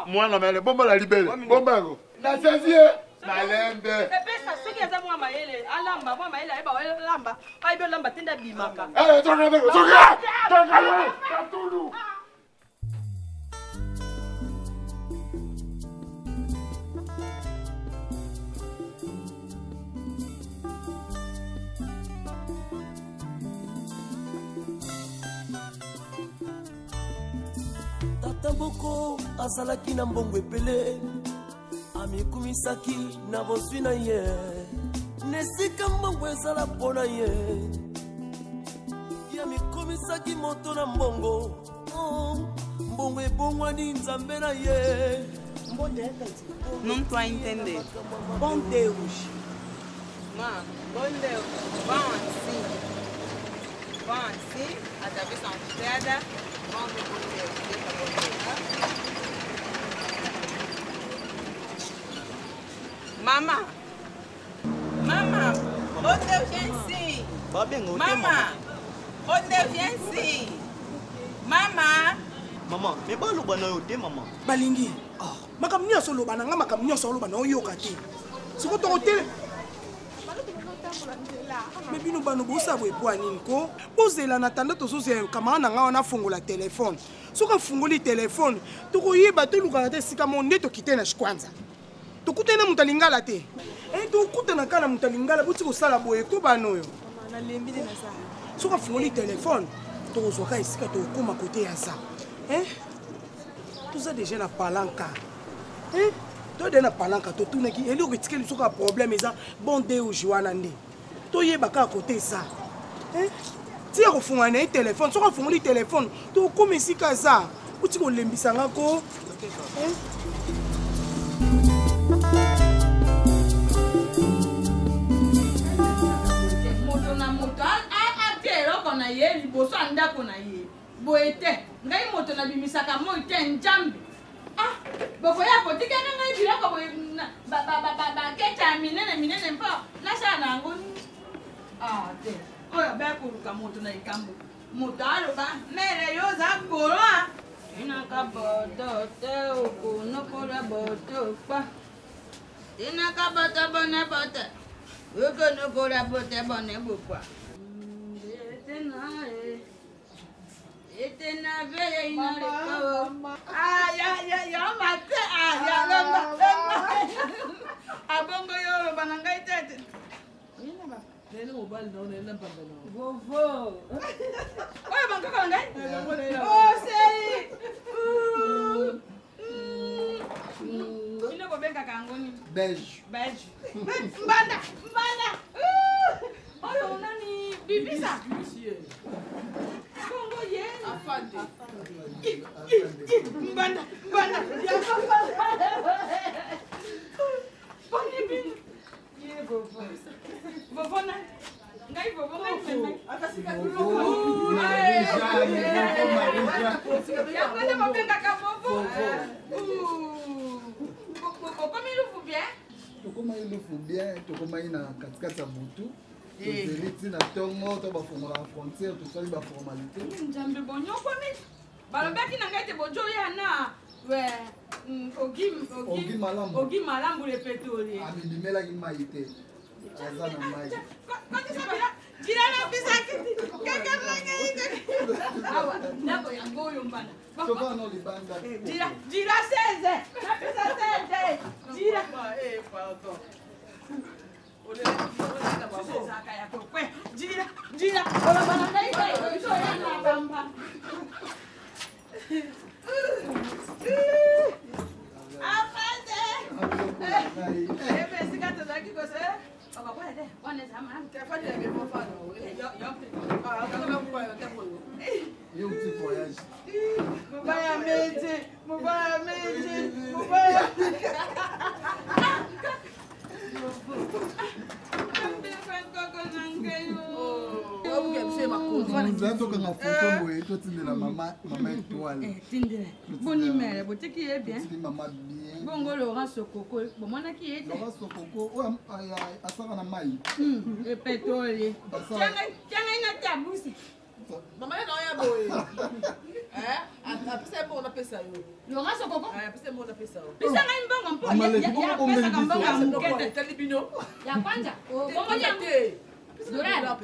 Mwana mayele bomba na libele. Bomba yango. Na saisi ye. Malembe.
Epesa soki aza mwa mayele alamba, mwa mayele ayeba olamba, ayebi olamba te nde abimaka.
Eh, toka toka toka. Toka yo. Katulu.
Tata moko azalaki na mbongo ebele, amikumisaki na bozwi na ye, na esika mbongo ezala mpo na ye, ye amikumisaki moto na mbongo. Oh, mbongo ebongwani nzambe na ye.
Não tô a entender.
Bom Deus.
Mano, bom Deus. Bom assim. Vão assim, atravessam a estrada, vão no Bondeus. Deixa Bondeus, tá? Mama! Mama! Bondeus, gente!
Babenga
Mama! Bondeus, gente! Mama!
Mama, me baloba na yo te mama.
Balingi. Ah, makambo nyonso oloba na nga makambo nyonso oloba na oyoka te. Siko tokotele me bino bano bosala boye mpo ya nini ko bozela na tanda tozozela kamara na ngai wana afongola telefone soki afungoli telefone tokoyeba tolukaka te esika moko nde tokite na shikwanza tokutani na moto ya lingala te e tokutana kaka na moto ya lingala boti kosala boye ko bana oyo soki afungoli telefone tokozwaka esika tokokóma kote ya za toza deja na palanka toyede na palanka totunaki eloko etikeli biso kaka problème eza bon deuge wana nde toyeba kaka kote eza tika kofungola na ye telefone soki afungoli telefone tokóma esika aza oti kolembisa nga ko
moto na moto atia eloko na ye liboso ya ndako na ye boye te ngai moto nabimisaka moi te njambe ah bokoya kotikaka ngai biloko boye bakete ya minene minene mpo nasala na yango ah te oyo abaya koluka moto na likambo moto aloba mere yo oza goloa inaka boto te okonokola boto kpa inaka boto bone bote okonokola bote bone bokwa abongo yo oloba na ngai te te vovo oyo bankaka na ngai osei bino bobengaka yango nini
belge
belge mbanda mbanda oyo nani bibisa bongo ye mbanda mbanda boni bino ye vovo vovo nani ngai vovo ngai yango nde babengaka vovo okomi lufu bien
tokomaki lufu bien tokomaki na katikati ya butu tozeli ntina ntongo to bafongolaka frontière tosali baformalité
nzambe bonyokwami balobaki na ngai te bojo ya na ogi malambu le petoli
amibimelaki mai te aza na mai
ndako yango oyo mbala
tokana libanda
jira 16 napesa 16 jira jira jira oloba na ngai oya na bamba afande ebe esika tozalaki kose
yo petit voyage
mobaya mete mobaya mete mobaya
nzela tokanga foto boye totindela mama mama étoile
tindela boni mere boteki ye bien
totindi mama bien
bongo laurent sokoko bomonaki ye te
laurent sokoko oyo asaka na mai
epetoli tiangai na tabusi
mama ye naoya boye apesa ye mbongo napesa yo
Laurent Sokoko
apesa ye mbongo napesa yo
pesa ngai mbongo mpo apesaka mbongo ya moke te
etali bino
ya kwanza bongo
te
dollar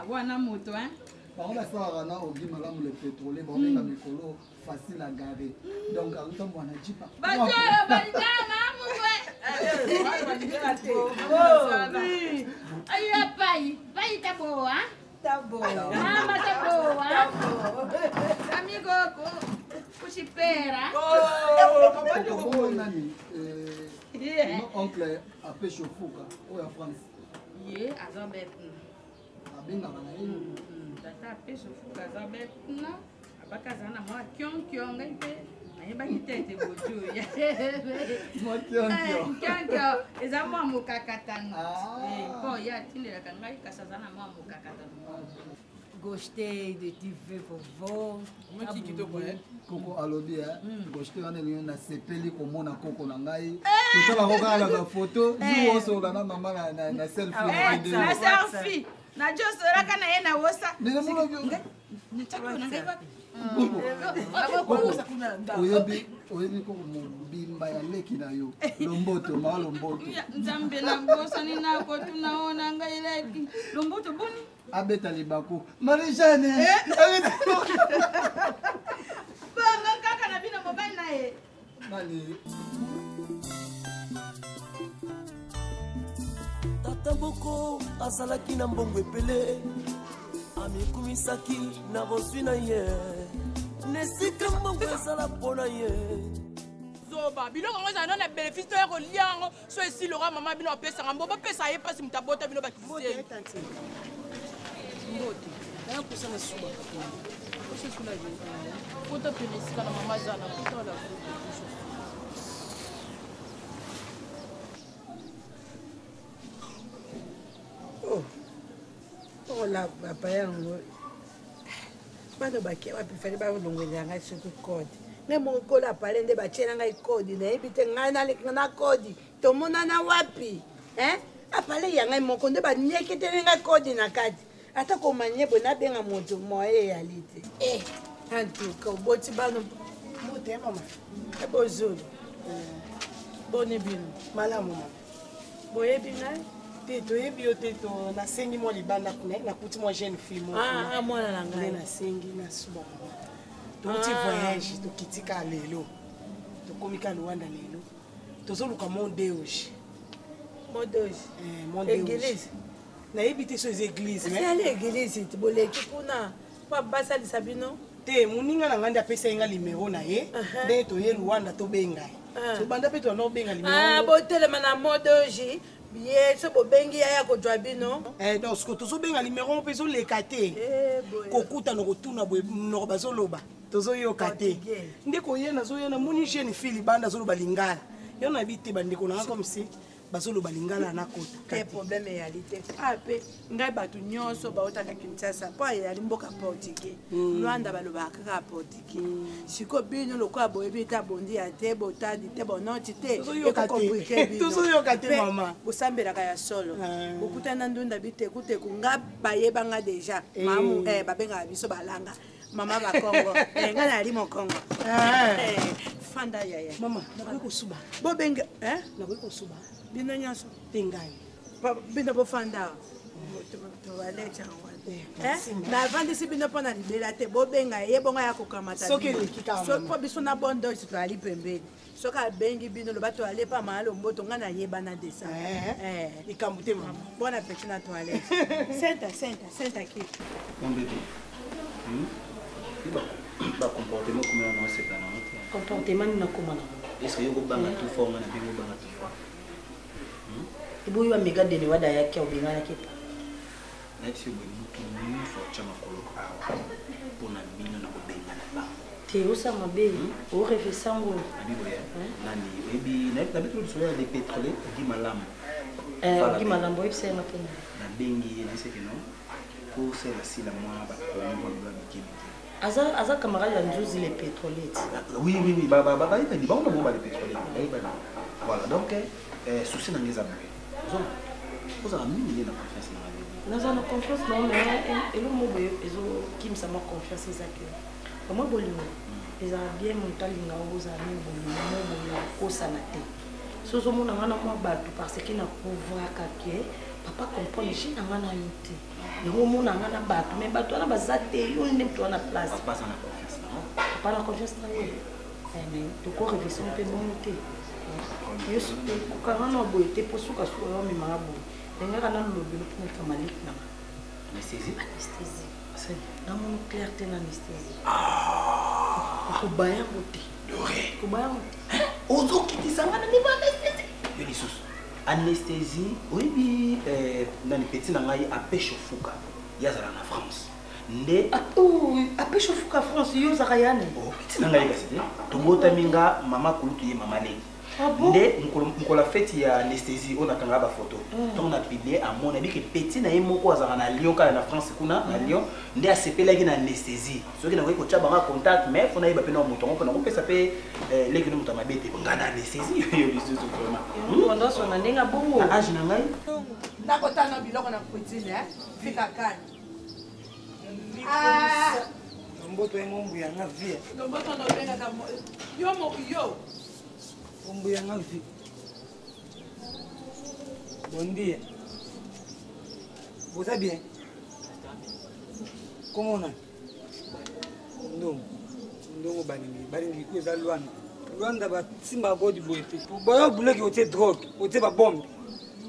wana moto hein
bango basalaka na ogi malamu le pétrolier baobenga mikolo facile à garer donc akotambola na jipa
bato oyo balingaka mokwe ayo pai pai taboa Mama taboa amigo kushipera
bongo nani oncle ape shofuka oyo ya france
ye aza betna
abengaka na ye
tata ape shofuka aza betna abaka aza na mwa kionkio ngai mpe nayebaki te ete bojo kionkio eza mwa mokakatano mpo ye atindelaka ngai kasi aza na mwa mokakatano.
Gostei de te ver, vovô.
Koko alobi eh, gostei wana elingi nasepeli komona koko na ngai. Totalako kaka na bafoto, jour osola na mama na selfie na video.
Na selfie. Na josolaka na ye na wosa. Natiaki oyo na ngai wapi?
Oyebi oyebi koko mobimba ya leki na yo lomboto maa lomboto.
Nzambe na bosani nakotuna oyo na ngai leki. Lomboto boni?
Abeta libaku Marie Jeanne.
Bongo kaka na bino mobali na ye.
Nani?
Tata moko azalaki na mbongo ebele, amikumisaki na bozwi na ye, na esika mbongo ezala mpo na ye.
Zoba, biloko yango ezala na bénéfice to ya kolia yango so esiloka mama bino apesaka mbo bopesa ye mpasi moto abota bino bakisei. Mbote, naya kosa na suba kota pene esika na mama zana kota la.
Oh, ola papa yango bana bake wapi? Fali balongolela ngai soki code ngai moko kola pale nde batiela ngai code, nayebi te ngai naleka na code tomonana wapi hein? Apale ya ngai moko nde banieketeli ngai code na kati, ata komanie boye nabenga moto moye eyali te. Eh, en tout cas oboti bano.
Mbote mama.
Bozolo boni bino?
Malamu mama.
Boyebi ngai
te? Toyebi yo te. To nasengi mwa libanda kuna, nakuti mwa jeune fille moko.
Ah, ah, mwana na ngai.
Nde nasengi nasuba mama. Touti voyage, tokiti ka lelo, tokomi ka Luanda lelo, tozoluka Mont Deuge.
Mont Deuge?
Mont Deuge.
Église?
Nayebi te so eza église.
Esali église te, boleki kuna mpo basalisa bino?
Te, moninga na ngai nde apesa ye nga limero na ye, ndenge toye Luanda tobenga ye. Tobanda mpe tobanda kobenga limero.
Botelema na Mont Deuge ye, so bobengi yaya kozwa bino.
Donc siko tozobenga limero mpe ezoleka te. Kokutana kotuna boye monoko bazoloba tozoyoka te. Nde koye nazoya, namoni jeune fille libanda azoloba lingala. Yo nayebi te, bandeko nanga comme si bazoloba lingala nakota.
Te, problème eyali te. A mpe ngai bato nyonso bautaka Kinshasa mpo eyali mboka portugais. Lwanda balobaka kaka portugais. Sikoyo bino lokola boyebi ete abondi ya te, botadi te, bonoti te.
Tozoyoka te.
Ekokomplike bino.
Tozoyoka te,
Mpe
mama.
Bosambelaka ya solo, bokutani na ndunda bitekuteku nga bayebanga deja. Mamu babengaka biso balanga mama bakongo. Ngai nayali mokongo. Fanda yaya.
Mama, nakoki kosuba?
Bobenga eh?
Nakoki kosuba?
Bino nyonso?
Te, ngai.
Bino bofanda toilette yango wana. Navandisi bino mpo na libela te. Bobenga ye bongo ya kokamata.
Soki eleki kaka,
Soki
mama.
mpo biso na bondosi toyali pembeni, soki abengi bino loba toyali epa maa lomboto, ngai nayebana desa.
Likambo te mama.
Bon appétit na toilette. Senta senta senta ki.
Mon bébé, bacomportement komela na osepela nango te.
Comportement nini nakoma nango?
Est ce que yo kobanga tout fort, nga na bengi obanga tout fort?
Eboyi wa mega dene wada yaki obenganaki pa.
Nayebisi yo boye, motu nyonso atya makolo awa mpona bino na kobengana bango.
Te, osala mabe, orefesango.
Nabi boye, nani oyebi, nabi lisolo ya le pétrole ogi malamu.
Ogi malamu, oyebisa yanga mpona.
Nabengi ye, nayebisaki no kosala sila mwa bakomi mwa biloko ya mike mike.
Aza camarade ya Nzuzi le pétrolier.
Oui, bayebani bango na bango, bale pétrolier bayebani. Voilà, donc souci na ngai eza boye, ozala mingi nde na confiance na ngai bebe.
Naza na confiance na mais eloko moko boye ezokimisa mwa confiance eza ke bamwa bolingo ezala bien, moto alinga oyo ozala mingi bolingo mo boye okosana te. So ozomona nga na mwa bato parce que nakouvraka ke papa comprendre je na nga na yo te, yango omona nga na bato, mais bato wana baza te, yo nde moto wana place.
Papa aza na confiance na nga.
Papa na confiance na yo. Mais tokorevese mpe bongo te, yo kokanga na boye te, mpo sukasuka yo omemaka boye ndengaka na lobelo mpo nakama leki na nga.
Anesthésie.
Anesthésie, namoni clair te na anesthésie. Kobayango te, kobayango te.
Ozokitisa nga na niveau anesthésie, yo lisusu anesthésie. Oyebi nani petit na ngai apeshe ofuka, ye azala na France nde.
Apeshe ofuka France, yo ozaka yani?
Petit na ngai kasi te, tobotami nga mama kulutu ye mama leki. Nde mokolo ya feti ya anesthésie oyo nakangaka bafoto, ntango na publie, amona ebike petit na ye moko azalaka na Lyon, kaka na France kuna na Lyon, nde asepelaki na anesthésie. Soki nakoki kotya bango contact, mais fo nayeba mpe na moto yango mpo nakopesa mpe leki no moto ya mabe te. Nga na anesthésie yo lisusu vraiment.
Nyonso na ndenge bongo.
Na age na ngai.
Nakotana biloko na cuisine fika kani.
Lomboto ye ngombu yanga vie.
Lomboto nobengaka yo moko yo.
Ngombu yanga vie. Bon dia. Boza bien? Komona? Ndongo. Ndongo balingi. Balingi ko eza Luanda. Luanda basimba godi boye te. Boyo buleki otie drogue, otie ba bombe.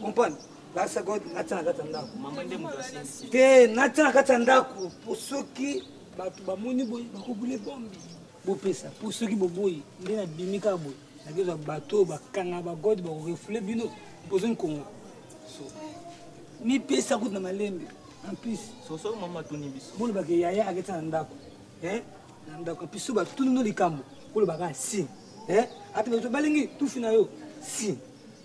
Comprendre? Basa god natia na kati ya ndako.
Mama nde moto asimbisi.
Te, natia na kati ya ndako po soki bato bamoni boye bakobule bombe. Bopesa po soki boboyi nde nabimi kaka boye nakezwa bato oyo bakanga bagode bakorefule bino bozongi Kongo. So mipesa kutu na malembe en plus.
Soso mama atuni biso.
Bolobaka yaya aketia na ndako. Eh? Na ndako en plus so batuni no likambo bolobaka si. Eh? Ata bato balingi tufi na yo si.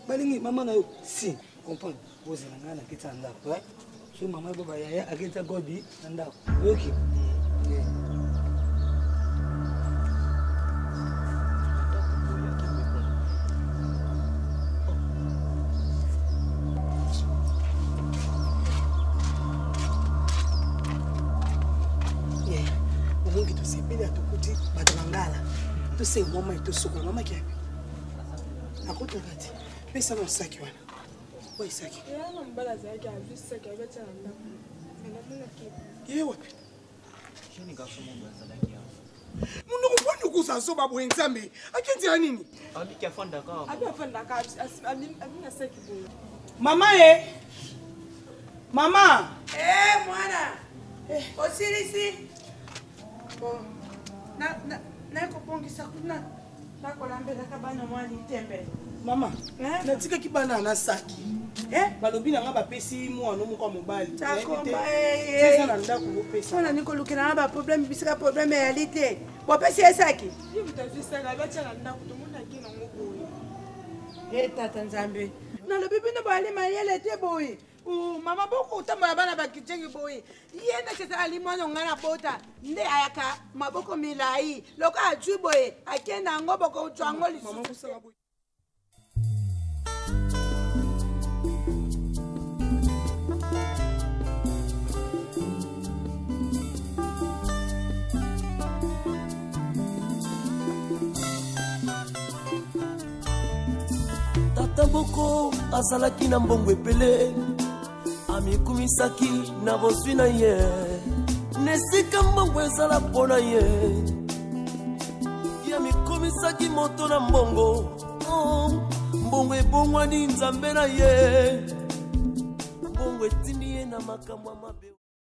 Balingi mama na yo si. Comprendre? Bozela ngai na kiti ya ndako. Eh? So mama eboba yaya akita godi na ndako. Oyoki? Eh.
Omongi tosepeli atokuti bato bangala tosenga mwa mai tosokola mama kiapi akotaka te. Pesa na saki wana oyo saki ye wapi?
Jeune garçon moko azalaki awa.
Monoko mponi okosa zoba boye? Nzambe akendi ya nini?
Abiki afandaka awa.
Abi afandaka abi na saki boye.
Mama e mama.
Eh, mwana osilisi nakobongisa kuna nakolambelaka bana mwa litembe.
Mama, natikaki bana na saki, balobi na nga bapesi mwana moko ya mobali. Eza na ndako, bopesa.
Mpona nini kolukela na baproblème bisika problème eyali te? Bopesi ye saki.
Ye moto azwi saki abatia na ndako, tomonaki nango boye.
E tata Nzambe, nalobi bino boyali mayele te boye. Mama bokotambola bana bakijengi boye. Ye nde sesa ali mwana ngai na bota nde ayaka maboko milai loko ajwi boye akende yango bokozwa yango lisusu.
Tata moko azalaki na mbongo ebele, amikumisaki na bozwi na ye. Na esika mbongo ezala mpo na ye, ye amikumisaki moto na mbongo. Oh, mbongo ebongwani nzambe na ye, mbongo etindi ye na makambo ya mabe.